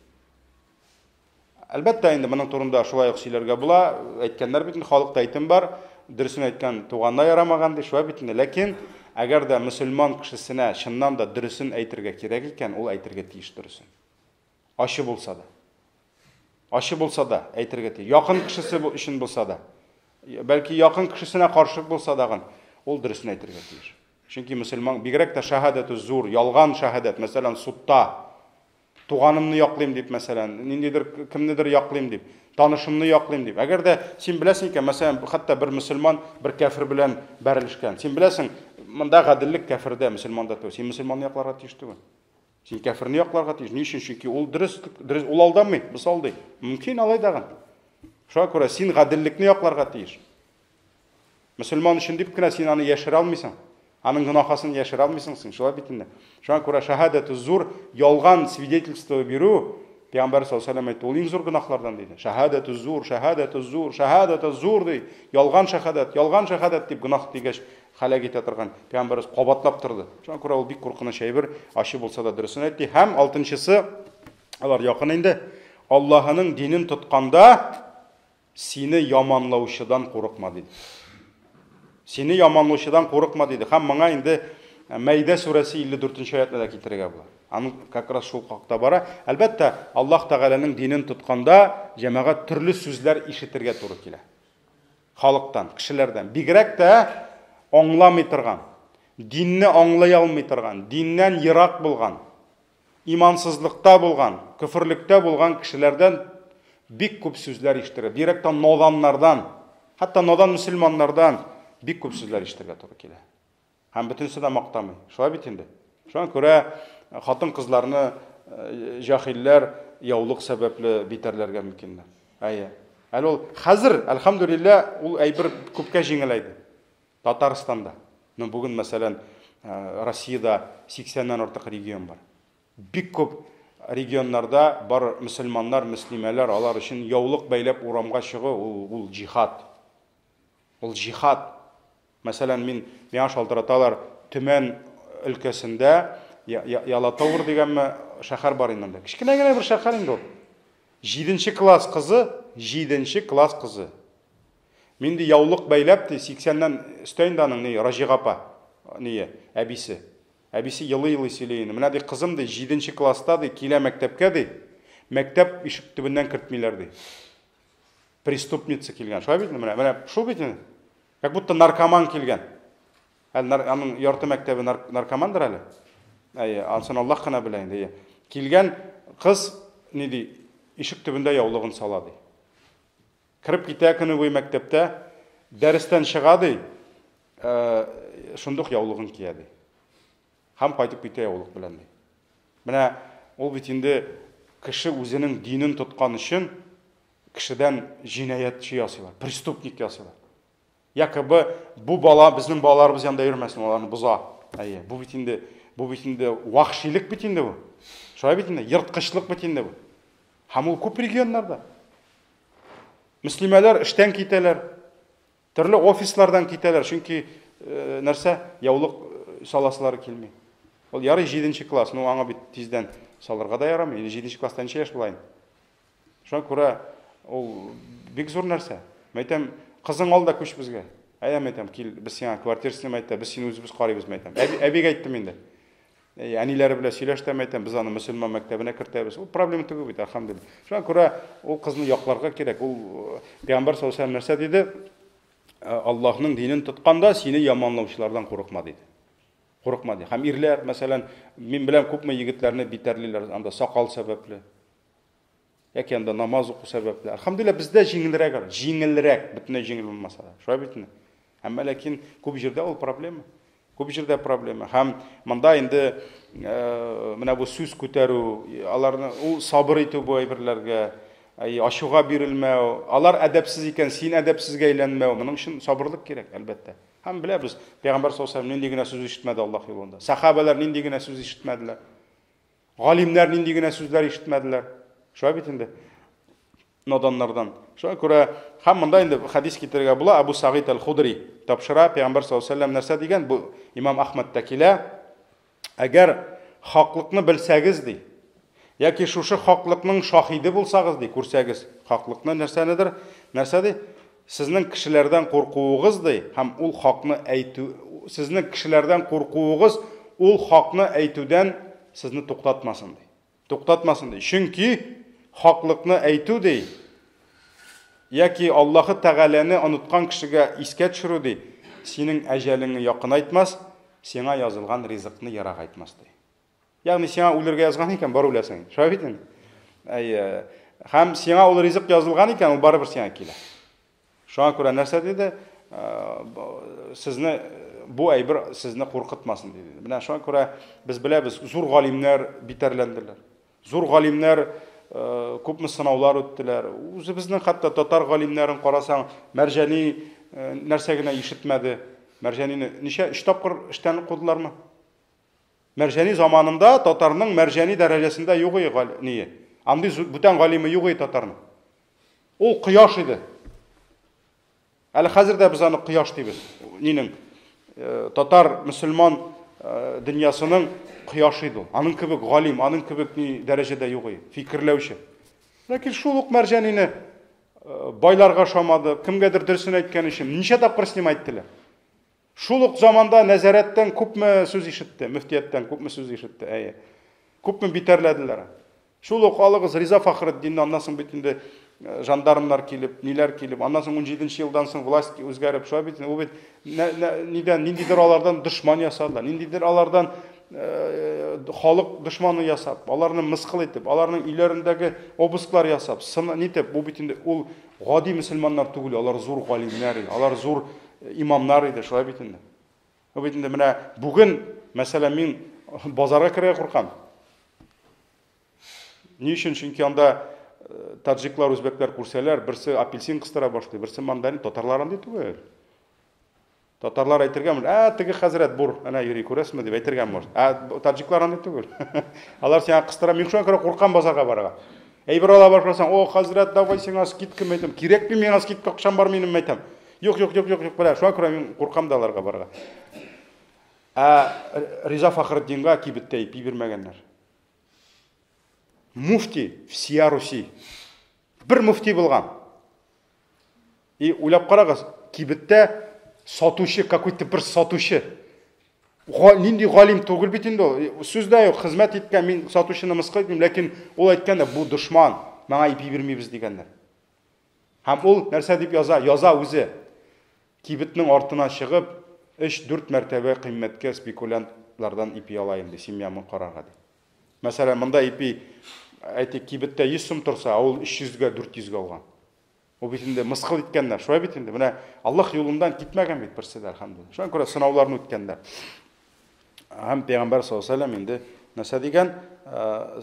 Әлбәттә, инде моның турында шулай ук сөйләргә була. Әйткәннәр бит инде, халыкта әйтем бар. Дөресен әйткән туганна ярамаган ди, шулай бит инде. Ләкин әгәр дә мөселман кешесенә чыннан да дөресен әйтергә кирәк икән, ул әйтергә тиеш дөресен. Ачы булса да. Ачы булса да әйтергә тиеш. Якын кешесе өчен булса да. Бәлки якын кешесенә каршы булса дагын, ул дөресен әйтергә тиеш. Чөнки мөселман бигрәк тә шәһадәте зур, ялган шәһадәт, мәсәлән, судта туганымны яклыйм дип, мәсәлән, ниндидер кемнедер яклыйм дип, танышымны яклыйм дип. Әгәр дә син беләсең икән, мәсәлән, хәтта бер мөселман бер кәфер белән бәрелешкән. Син беләсең, монда гаделлек кәфердә, мөселманда түгел. Син мөселманны якларга тиеш түгел. Син кәферне якларга тиеш. Ни өчен? Чөнки ул дөрес, дөрес, ул алдамый, без алдый. Мөмкин алай дагын. Шуңа күрә син гаделлекне якларга тиеш. Мөселман өчен дип кенә син аны яшерә алмыйсың. Аның гөнаһасын яшерә алмыйсың син, шулай бит инде. Шуңа күрә шәһадәтү зур ялган свидетельство бирү, Пәйгамбәр саллаллаһу алейһи ва сәлләм әйтте, ул иң зур гөнаһлардан диде. Шәһадәтү зур, шәһадәтү зур, шәһадәтү зур ди. Ялган шәһадәт, ялган шәһадәт дип гөнаһ дигәч, һәлак итә торган. Пәйгамбәребез кабатлап торды. Шуңа күрә ул бик куркыныч әйбер, ачы булса да дөресен әйтте. Һәм алтынчысы, алар якын инде, Аллаһының динен тотканда Сине яманлаучыдан курыкма, диде. Сине яманлаучыдан курыкма, диде. Һәм моңа инде э, Мәйдә сүрәсе 54 нче аятны да китерергә була. Аның как раз шул хакта бара. Әлбәттә, Аллаһ Тәгаләнең динен тотканда җәмәгать төрле сүзләр ишетергә туры килә. Халыктан, кешеләрдән. Бигрәк тә аңламый торган, динне аңлый алмый торган, диннән ерак булган, Имансызлыкта булган, көферлектә булган кешеләрдән бик күп сүзләр ишетергә, бигрәк тә наданнардан, хәтта надан мөселманнардан бик күп сүзләр ишетергә туры килә. Һәм бөтенесе дә мактамый. Шулай бит инде. Шуңа күрә э, хатын-кызларны э, җахилләр яулык сәбәпле битәрләргә мөмкиннәр. Әйе. Әле ул хәзер, әлхәмдүлилләһ, ул әйбер күпкә җиңеләйде. Татарстанда, ну бүген, мәсәлән, э, Россиядә 80-нән артык регион бар. Бик күп регионнарда бар мөселманнар, мөслимәләр, алар өчен яулык бәйләп урамга чыгу ул, ул җихад. Ул җихад. Мәсәлән, мин миңа шалтыраталар, Төмән өлкәсендә Ялатаур дигәнме шәһәр бар инде анда. Кечкенә генә бер шәһәр инде ул. Җиденче класс кызы, җиденче класс кызы. Мин ди яулык бәйләп ди 80-нән өстә инде аның ни Раҗига апа, ние, әбисе. Әбисе елый-елый сөйли инде. Менә ди кызым ди 7 класста ди килә мәктәпкә ди. Мәктәп ишек төбеннән кертмиләр ди. Преступница килгән. Шулай бит менә, менә шул бит инде. Как будто наркоман килгән. Әле аның ярты мәктәбе наркомандыр әле. Әйе, ансын Аллаһ кына белә инде. Килгән кыз ни ди, ишек төбендә яулыгын сала ди. Кереп китә көне буе мәктәптә, дәрестән чыга ди, шундук яулыгын кия ди. Һәм кайтып китә яулык белән ди. Менә ул бит инде кеше үзенең динен тоткан өчен кешедән җинаятьче ясыйлар, преступник ясыйлар. Якобы бу бала безнең балаларыбыз янында йөрмәсен, аларны боза. Әйе, бу бит инде, бу бит инде вахшилек бит инде бу. Шулай бит инде, ерткычлык бит инде бу. Һәм ул күп регионнарда. Мөслимәләр эштән китәләр, төрле офислардан китәләр, чөнки нәрсә, яулык саласылары килми. Ул ярый 7 класс, ну аңа бит тиздән салырга да ярамый. Инде 7 класста ничә яшь була инде? Шуңа күрә ул бик зур нәрсә. Мәйтәм, кызың ал да күч безгә. Әйдә, мәйтәм, кил, без сиңа квартира снимать итә, без сине үзебез карыйбыз, мәйтәм. Әби, әбигә әйттем инде. Әниләре белән сөйләш тә, мәйтәм, без аны мөселман мәктәбенә кертәбез. Ул проблема түгел бит, әлхәмдүлилләһ. Шуңа күрә ул кызны якларга кирәк. Ул Пәйгамбәр саллаллаһу алейһи ва сәлләм нәрсә диде? Аллаһның динен тотканда сине яманлаучылардан курыкма диде. Курыкма ди. Һәм ирләр, мәсәлән, мин беләм күпме егетләрне битәрлиләр анда сакал сәбәпле. Яки анда намаз уку сәбәпле. Әлхәмдүлилләһ, бездә җиңелрәк әле. Җиңелрәк, бөтенләй җиңел булмаса да. Шулай бит инде. Әмма ләкин күп җирдә ул проблема. Күп җирдә проблема. Һәм монда инде менә бу сүз күтәрү, аларны ул сабыр итү бу әйберләргә, ачуга бирелмәү, алар әдәпсез икән, син әдәпсезгә әйләнмәү, моның өчен сабырлык кирәк, әлбәттә. Һәм беләбез, Пәйгамбәр саллаллаһу алейһи ва сәлләм нинди генә сүз ишетмәде Аллаһ юлында. Сахабәләр нинди генә сүз ишетмәделәр. Галимнәр нинди генә сүзләр ишетмәделәр. Шулай бит инде. Наданнардан. Шуңа күрә һәм монда инде хадис китерергә була. Абу Сагид әл-Худри тапшыра, Пәйгамбәр саллаллаһу алейһи ва сәлләм нәрсә дигән? Бу Имам Ахмадта килә. Әгәр хаклыкны белсәгез ди, яки шушы хаклыкның шаһиде булсагыз ди, күрсәгез хаклыкны нәрсәнедер, нәрсә ди? Сезнең кешеләрдән куркуыгыз ди, һәм ул хакны әйтү, сезнең кешеләрдән куркуыгыз ул хакны әйтүдән сезне туктатмасын ди. Туктатмасын ди. Чөнки хаклыкны әйтү ди, яки Аллаһы Тәгаләне оныткан кешегә искә төшерү ди, синең әҗәлеңне якынайтмас, сиңа язылган ризыкны ерагайтмас ди. Ягъни сиңа үлергә язган икән, бар үләсең. Шулай бит инде. Әйе. Һәм сиңа ул ризык язылган икән, ул барыбер сиңа килә. Шуңа күрә нәрсә диде? Сезне бу әйбер сезне куркытмасын диде. Менә шуңа күрә без беләбез, зур галимнәр битәрләнделәр. Зур галимнәр күпме сынаулар үттеләр. Үзебезнең хәтта татар галимнәрен карасаң, Мәрҗани нәрсә генә ишетмәде. Мәрҗанине ничә өч тапкыр эштән кудылармы? Мәрҗани заманында татарның Мәрҗани дәрәҗәсендә юк иде гал, ние. Андый бүтән галиме юк иде татарның. Ул кояш иде. Әле хәзер дә без аны кояш дибез. Нинең татар мөселман дөньясының кояшы иде ул. Аның кебек галим, аның кебек ни дәрәҗәдә юк иде, фикерләүче. Ләкин шул ук Мәрҗанине байларга ошамады, кемгәдер дөресен әйткән өчен ничә тапкыр снимать иттеләр. Шул ук заманда нәзарәттән күпме сүз ишетте, мөфтияттән күпме сүз ишетте, әйе. Күпме битәрләделәр. Шул ук алыгыз Риза Фахретдинне, аннан соң бит инде жандармнар килеп, ниләр килеп, аннан соң 17 елдан соң власть үзгәреп, шулай бит, ул бит нидән, ниндидер алардан дошман ясадылар, ниндидер алардан халык дошманы ясап, аларны мыскыл итеп, аларның өйләрендәге обысклар ясап, сын нитеп, бу бит инде ул гади мөселманнар түгел, алар зур галимнәр, алар зур имамнар иде, шулай бит инде. Бу бит инде менә бүген, мәсәлән, мин базарга керергә куркам. Ни өчен? Чөнки анда таджиклар, үзбәкләр күрсәләр, берсе апельсин кыстыра башлый, берсе мандарин, татарлар андый түгел. Татарлар әйтергә мөмкин, ә теге хәзрәт бур, әнә йөри, күрәсезме дип әйтергә может. Ә таджиклар андый түгел. Алар сиңа кыстыра, мин шуңа күрә куркам базарга барырга. Әйбер ала башласаң, о, хәзрәт, давай сиңа скидка, мәйтәм. Кирәкми миңа скидка, акчам бар минем, мәйтәм. Юк, юк, юк, юк, юк, менә шуңа күрә мин куркам да аларга барырга. Ә Риза Фахретдинга кибеттә ипи бирмәгәннәр. Муфти всея Руси. Бер муфти булган. И уйлап карагыз, кибеттә сатучы, какой-то бер сатучы. Нинди галим түгел бит инде ул. Сүз дә юк, хезмәт иткән, мин сатучыны мыскыл итмим, ләкин ул әйткән дә, бу дошман, маңа ипи бирмибез дигәннәр. Һәм ул нәрсә дип яза? Яза үзе. Кибетнең артына чыгып, 3-4 мәртәбә кыйммәткә спекулянтлардан ипи ала инде, семьямны карарга дип. Мәсәлән, монда ипи, әйтик, кибеттә 100 сум торса, ә ул 300гә, 400гә алган. Ул бит инде мыскыл иткәннәр. Шулай бит инде. Менә Аллаһ юлыннан китмәгән бит берсе дә, әлхәмдүлилләһ. Шуңа күрә сынауларны үткәннәр. Һәм Пәйгамбәр саллаллаһу алейһи инде нәрсә дигән?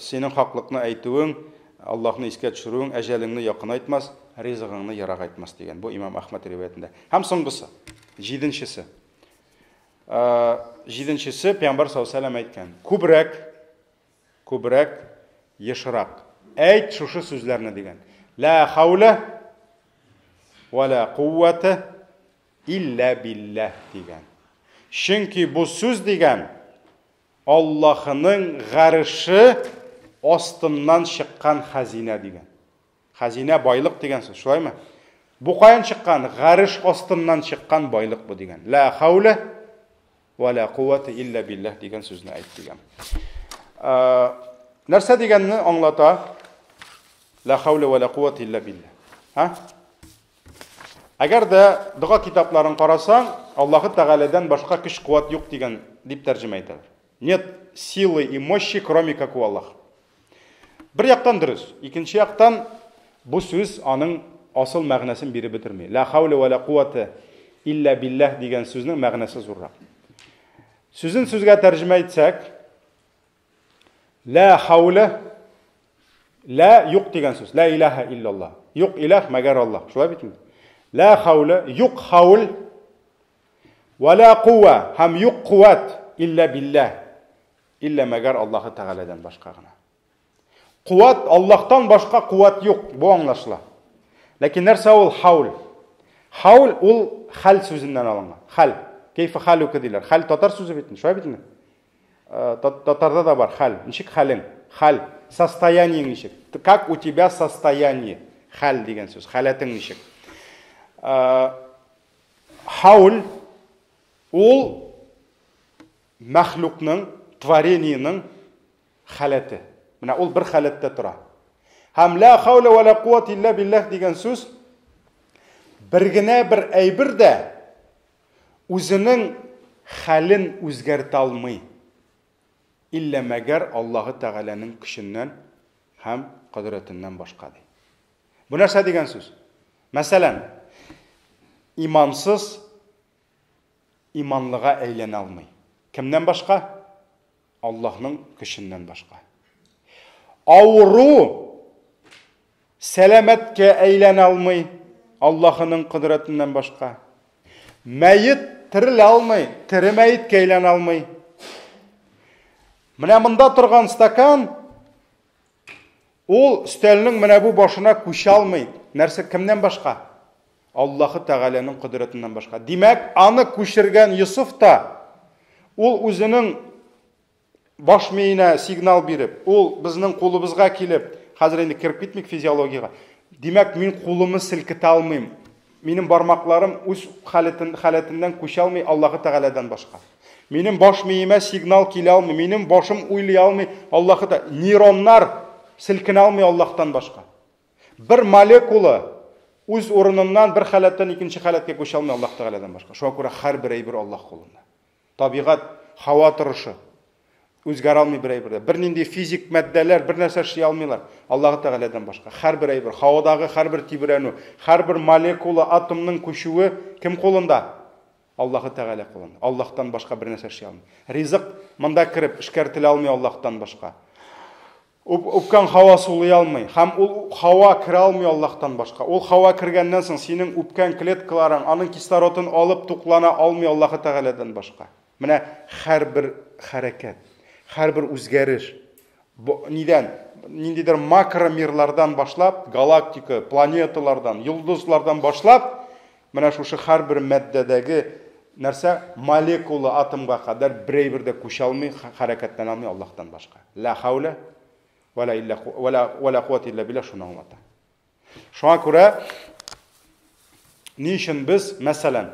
Синең хаклыкны әйтүең, Аллаһны искә төшерүең әҗәлеңне якынайтмас, ризыгыңны ерагайтмас дигән. Бу Имам Әхмәд риваятендә. Һәм соңгысы, җиденчесе. Җиденчесе Пәйгамбәр саллаллаһу алейһи әйткән. Күбрәк Күбрәк, ешрак. Әйт шушы сүзләрне дигән. Лә хәүлә вә лә куввәтә илля билләһ дигән. Чөнки бу сүз дигән Аллаһының гареше астыннан чыккан хәзинә дигән. Хәзинә байлык дигән сүз, шулаймы? Бу каян чыккан? Гареш астыннан чыккан байлык бу дигән. Лә хәүлә Вә лә куввәтә илля билләһ дигән сүзне әйт дигән. Нәрсә дигәнне аңлата? Лә хәүлә вә лә куввәтә илля билләһ. Һа? Әгәр дә дога китапларын карасаң, Аллаһы Тәгаләдән башка көч-куәт юк дигән дип тәрҗемә итәләр. Нет силы и мощи, кроме как у Аллаха. Бер яктан дөрес, икенче яктан бу сүз аның асыл мәгънәсен биреп бетерми. Ла хауля ва ла куата илля билләһ дигән сүзнең мәгънәсе зуррак. Сүзен сүзгә тәрҗемә итсәк, ла хауля ла юк дигән сүз. Ла илаһа иллаллаһ. Юк илаһ мәгәр Аллаһ. Шулай бит инде. Ла хауля юк хаул ва ла куа һәм юк куәт илля билләһ. Иллә мәгәр Аллаһы Тәгаләдән башка гына. Куәт, Аллаһтан башка куәт юк, бу аңлашыла. Ләкин нәрсә ул хаул? Хаул ул хәл сүзеннән алынган. Хәл. Кейфе халюка диләр. Хәл татар сүзе бит, шулай бит инде. Э, татарда да бар хәл. Ничек хәлең? Хәл. Состояние ничек? Как у тебя состояние? Хәл дигән сүз. Халәтең ничек? Э, хаул ул Мәхлукның, творениенең халәте. Менә ул бер халәттә тора. Һәм ла хауля ва ла куат илля билләһ дигән сүз бер генә бер әйбер дә үзенең хәлен үзгәртә алмый. Иллә мәгәр Аллаһы Тәгаләнең көченнән һәм кодрәтеннән башка ди. Бу нәрсә дигән сүз? Мәсәлән, имансыз иманлыга әйләнә алмый. Кемнән башка? Аллаһның көченнән башка. Авыру сәламәткә әйләнә алмый, Аллаһының кодрәтеннән башка. Мәет терелә алмый, тере мәеткә әйләнә алмый. Менә монда торган стакан ул өстәлнең менә бу башына күчә алмый. Нәрсә кемнән башка? Аллаһы Тәгаләнең кодрәтеннән башка. Димәк, аны күчергән Йосыф та ул үзенең баш миенә сигнал биреп, ул безнең кулыбызга килеп, хәзер инде кереп китмик физиологиягә. Димәк, мин кулымны селкетә алмыйм. Минем бармакларым үз халәтен, халәтеннән күчә алмый Аллаһы Тәгаләдән башка. Минем баш миемә сигнал килә алмый, минем башым уйлый алмый Аллаһы Тә нейроннар селкенә алмый Аллаһтан башка. Бер молекула үз урыныннан бер халәттән икенче халәткә күчә алмый Аллаһ Тәгаләдән башка. Шуңа күрә һәрбер әйбер Аллаһ кулында. Табигать, һава торышы үзгәрә алмый бер әйбер дә. Бернинди физик матдәләр бер нәрсә эшли алмыйлар Аллаһ Тәгаләдән башка. Һәрбер әйбер, һавадагы һәрбер тибрәнү, һәрбер молекула, атомның күчүе кем кулында? Аллаһы Тәгалә кулында. Аллаһтан башка бер нәрсә эшли алмый. Ризык монда кереп эшкәртелә алмый Аллаһтан башка. Үпкәң һава сулый алмый. Һәм ул һава керә алмый Аллаһтан башка. Ул һава кергәннән соң синең үпкәң клеткаларың аның кислородын алып туклана алмый Аллаһы Тәгаләдән башка. Менә һәрбер хәрәкәт, һәрбер үзгәреш нидән? Ниндидер макромирлардан башлап, галактика, планеталардан, йолдызлардан башлап, менә шушы һәрбер матдәдәге нәрсә молекула атомга кадәр бер әйбер дә күчә алмый, хәрәкәтләнә алмый Аллаһтан башка. Ла хауля ва ла илля ва ла ва ла куата илля биллах шуны аңлата. Шуңа күрә Ни өчен без, мәсәлән,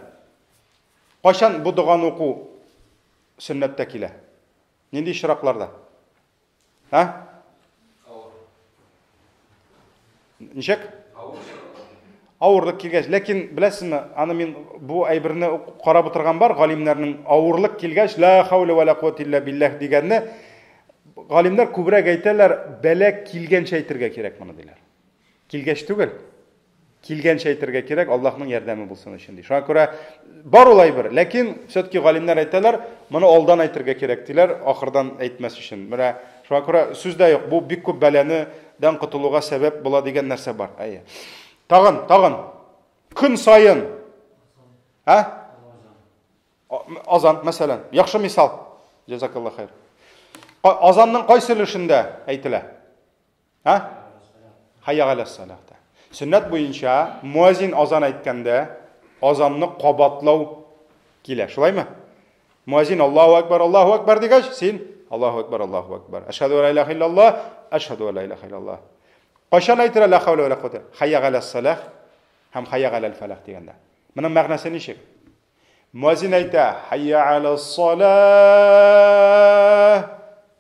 кайчан бу доганы уку сөннәттә килә? Нинди очракларда? Ә? Ничек? Авырлык килгәч, ләкин беләсезме, аны мин бу әйберне карап утырган бар, галимнәрнең авырлык килгәч, ла хауля ва ла куәтә илля билләһ дигәнне галимнәр күбрәк әйтәләр, бәла килгәнчә әйтергә кирәк моны диләр. Килгәч түгел. Килгәнчә әйтергә кирәк, Аллаһның ярдәме булсын өчен ди. Шуңа күрә бар ул әйбер, ләкин все-таки галимнәр әйтәләр, моны алдан әйтергә кирәк диләр, ахырдан әйтмәс өчен. Менә шуңа күрә сүз дә юк, бу бик күп бәлане дән котылуга сәбәп була дигән нәрсә бар. Әйе. Тагын, тагын. Көн саен. Ә? Азан, мәсәлән. Яхшы мисал. Җазакаллаһ хәйр. Азанның кайсы өлешендә әйтелә? Ә? Хәйя галәс-салахта. Сөннәт буенча муазин азан әйткәндә азанны кабатлау килә. Шулаймы? Муазин Аллаһу акбар, Аллаһу акбар дигәч, син Аллаһу акбар, Аллаһу акбар. Әшһәду ла илаһа иллаллаһ, әшһәду ла илаһа иллаллаһ. Кайчан әйтелә ла хәүлә вә ла куәтә? Хәйя галәс-салах һәм хәйя галәл-фәлах дигәндә. Моның мәгънәсе ничек? Муәзин әйтә, Хәйя галәс-салах.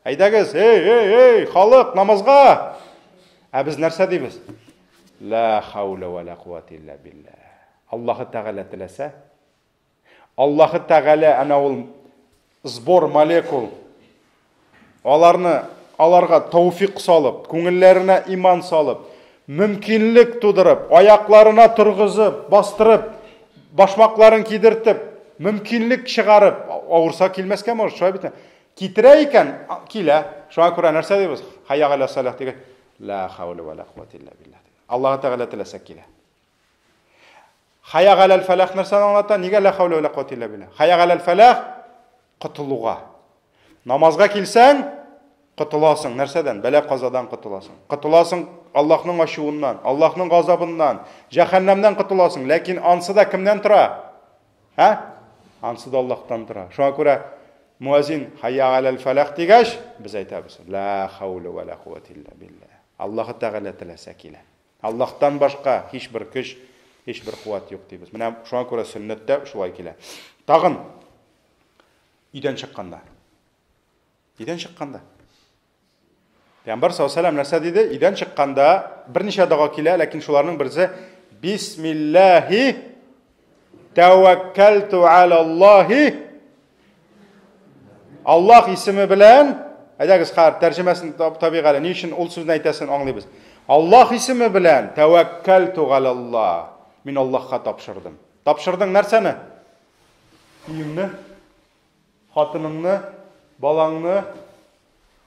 Әйдәгез, эй, эй, эй, халык, намазга! Ә без нәрсә дибез? Ла хауля ва ла куәтә илля билләһ. Аллаһы Тәгалә теләсә, Аллаһы Тәгалә әнә ул сбор молекул Аларны, аларга тауфик салып, күңелләренә иман салып, мөмкинлек тудырып, аякларына торгызып, бастырып, башмакларын кидертеп, мөмкинлек чыгарып, авырса килмәскә может, шулай бит. Китерә икән, килә. Шуңа күрә нәрсә дибез? Хайя галя салах дигән. Ла хауля ва ла куәтә илля билләһ. Аллаһ Тәгалә теләсә килә. Хая галәл фәләх нәрсәне аңлата? Нигә ла хауля ва ла куәтә илля билләһ? Хая галәл фәләх котылуга. Намазга килсәң, котыласың. Нәрсәдән? Бәла-казадан котыласың. Котыласың Аллаһның ачуыннан, Аллаһның газабыннан, җәһәннәмнән котыласың. Ләкин ансы да кемнән тора? Ә? Ансы да Аллаһтан тора. Шуңа күрә муазин хайя галәл фәләх дигәч, без әйтәбез: ла хауля ва ла куәтә илля билләһ. Аллаһ Тәгалә теләсә килә. Аллаһтан башка һичбер көч, һичбер куәт юк дибез. Менә шуңа күрә сөннәттә шулай килә. Тагын өйдән чыкканда. Өйдән чыкканда. Пәйгамбәр саллаллаһу алейһи нәрсә диде? Өйдән чыкканда берничә дога килә, ләкин шуларның берсе Бисмиллаһи тәвәккәлту алаллаһи. Аллаһ исеме белән, әйдәгез хәзер тәрҗемәсен табыйк әле, ни өчен ул сүзне әйтәсен аңлыйбыз. Аллаһ исеме белән тәвәккәлту галаллаһ. Мин Аллаһка тапшырдым. Тапшырдың нәрсәне? Өеңне, хатыныңны, балаңны,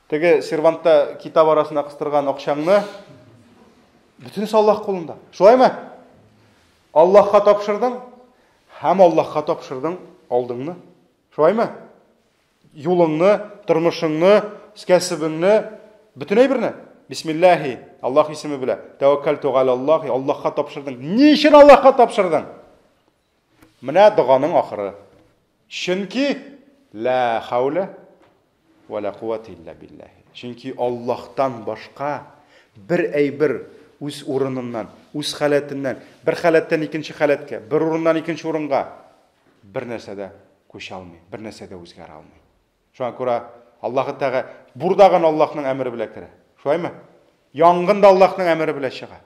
теге сервантта китап арасына кыстырган акчаңны. Бөтенесе Аллаһ кулында. Шулаймы? Аллаһка тапшырдың һәм Аллаһка тапшырдың алдыңны. Шулаймы? Юлыңны, тормышыңны, кәсебеңне, бөтен әйберне. Бисмиллаһи, Аллаһ исеме белән. Тәвәккәлту галаллаһи, Аллаһка тапшырдың. Ни өчен Аллаһка тапшырдың? Менә доганың ахыры. Чөнки ла хауля ва ла куәтә илля биллаһи. Чөнки Аллаһтан башка бер әйбер үз урыныннан, үз халәтеннән, бер халәттән икенче халәткә, бер урыннан икенче урынга бер нәрсә дә күчә алмый, бер нәрсә дә үзгәрә алмый. Шуңа күрә Аллаһы Тәгалә бурдагын Аллаһның әмере белән керә. Шулаймы? Янгын да Аллаһның әмере белән чыга.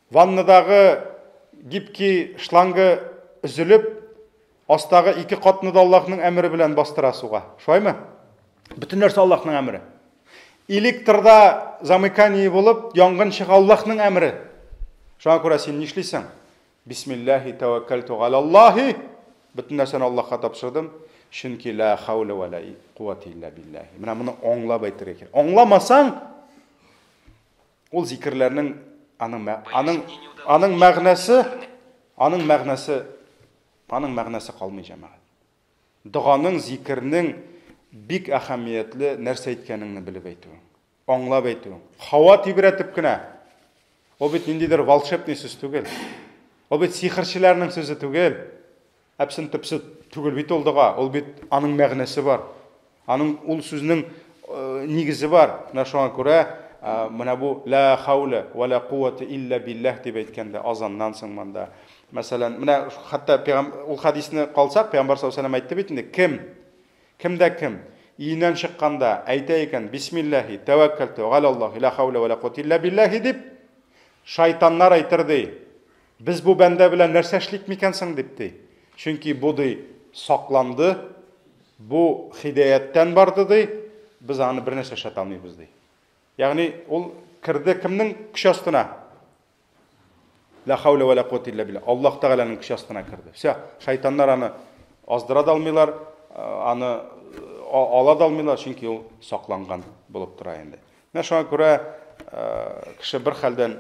Ваннадагы гибкий шлангы өзелеп, астагы ике катны да Аллаһның әмере белән бастыра суга. Шулаймы? Бөтен нәрсә Аллаһның әмере. Электрда замыкание булып, янгын чыга Аллаһның әмере. Шуңа күрә син нишлисең? Бисмиллаһи тәвәккәлту галаллаһи. Бөтен нәрсәне Аллаһка тапшырдым. Чөнки ла хауля ва ла куәтә илля биллаһи. Менә моны аңлап әйтергә кирәк. Аңламасаң, ул зикерләрнең аның аның аның мәгънәсе, аның мәгънәсе, аның мәгънәсе калмый, җәмәгать. Доганың, зикернең бик әһәмиятле нәрсә әйткәнеңне белеп әйтүең, аңлап әйтүең. Һава тибрәтеп кенә. Ул бит ниндидер волшебный сүз түгел. Ул бит сихерчеләрнең сүзе түгел. Әпсен төпсе түгел бит ул дога. Ул бит аның мәгънәсе бар. Аның ул сүзнең нигезе бар. Менә шуңа күрә менә бу ла хауля ва ла куәтә илля билләһ дип әйткәндә азаннан соң монда. Мәсәлән, менә хәтта ул хәдисне калсак, пәйгамбәр саллаллаһу алейһи ва сәлләм әйтте бит инде, кем, кем дә кем өеннән чыкканда әйтә икән, бисмиллаһи, тәвәккәлтү галаллаһи, ла хауля ва ла куәтә илля биллаһи дип, шайтаннар әйтер ди. Без бу бәндә белән нәрсә эшлик микән соң дип ди. Чөнки бу ди сакланды, бу хидәяттән барды ди, без аны бер нәрсә эшләтә алмыйбыз ди. Ягъни ул керде кемнең көч астына? Ла хауля ва ла куәтә илля билла. Аллаһ Тәгаләнең көч астына керде. Всё, шайтаннар аны аздыра да алмыйлар, аны ала да алмыйлар, чөнки ул сакланган булып тора инде. Менә шуңа күрә кеше бер хәлдән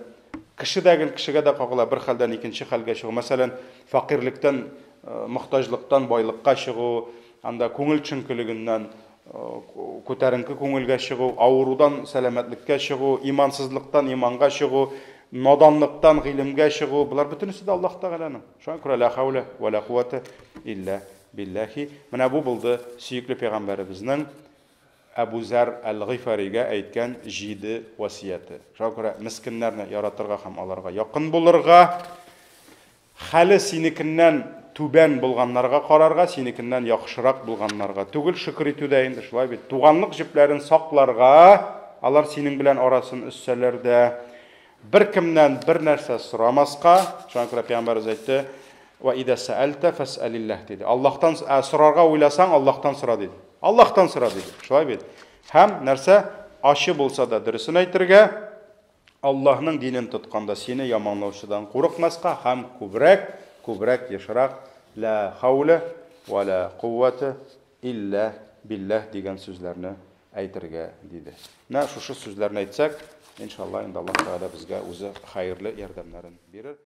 кеше дә гел кешегә дә кагыла, бер хәлдән икенче хәлгә чыгу. Мәсәлән, фәкыйрьлектән, мохтаҗлыктан байлыкка чыгу, анда күңел төшенкелегеннән күтәренке күңелгә чыгу, авырудан сәламәтлеккә чыгу, имансызлыктан иманга чыгу, наданлыктан гыйлемгә чыгу, болар бөтенесе дә Аллаһ Тәгаләнең. Шуңа күрә ла хауля ва ла куәтә илля биллахи. Менә бу булды сөекле пәйгамбәребезнең Әбу Зәр әл-Гыйфаригә әйткән җиде васияте. Шуңа күрә мескеннәрне яратырга һәм аларга якын булырга, Хәле синекеннән түбән булганнарга карарга, синекеннән яхшырак булганнарга түгел, шөкер итү дә инде шулай бит. Туганлык җепләрен сакларга, алар синең белән арасын өзсәләр дә, беркемнән бер нәрсә сорамаска, шуңа күрә пәйгамбәребез әйтте, Ва идә сәәлтә фәсәлилләһ диде. Аллаһтан сорарга уйласаң, Аллаһтан сора диде. Аллаһтан сора диде. Шулай бит. Һәм нәрсә ачы булса да дөресен әйтергә, Аллаһның динен тотканда сине яманлаучыдан курыкмаска һәм күбрәк, күбрәк, ешрак Лә хәүлә вә лә куввәтә иллә билләһ дигән сүзләрне әйтергә, диде. Менә шушы сүзләрне әйтсәк, иншалла, инде Аллаһ Тәгалә безгә үзе хәерле ярдәмнәрен бирер.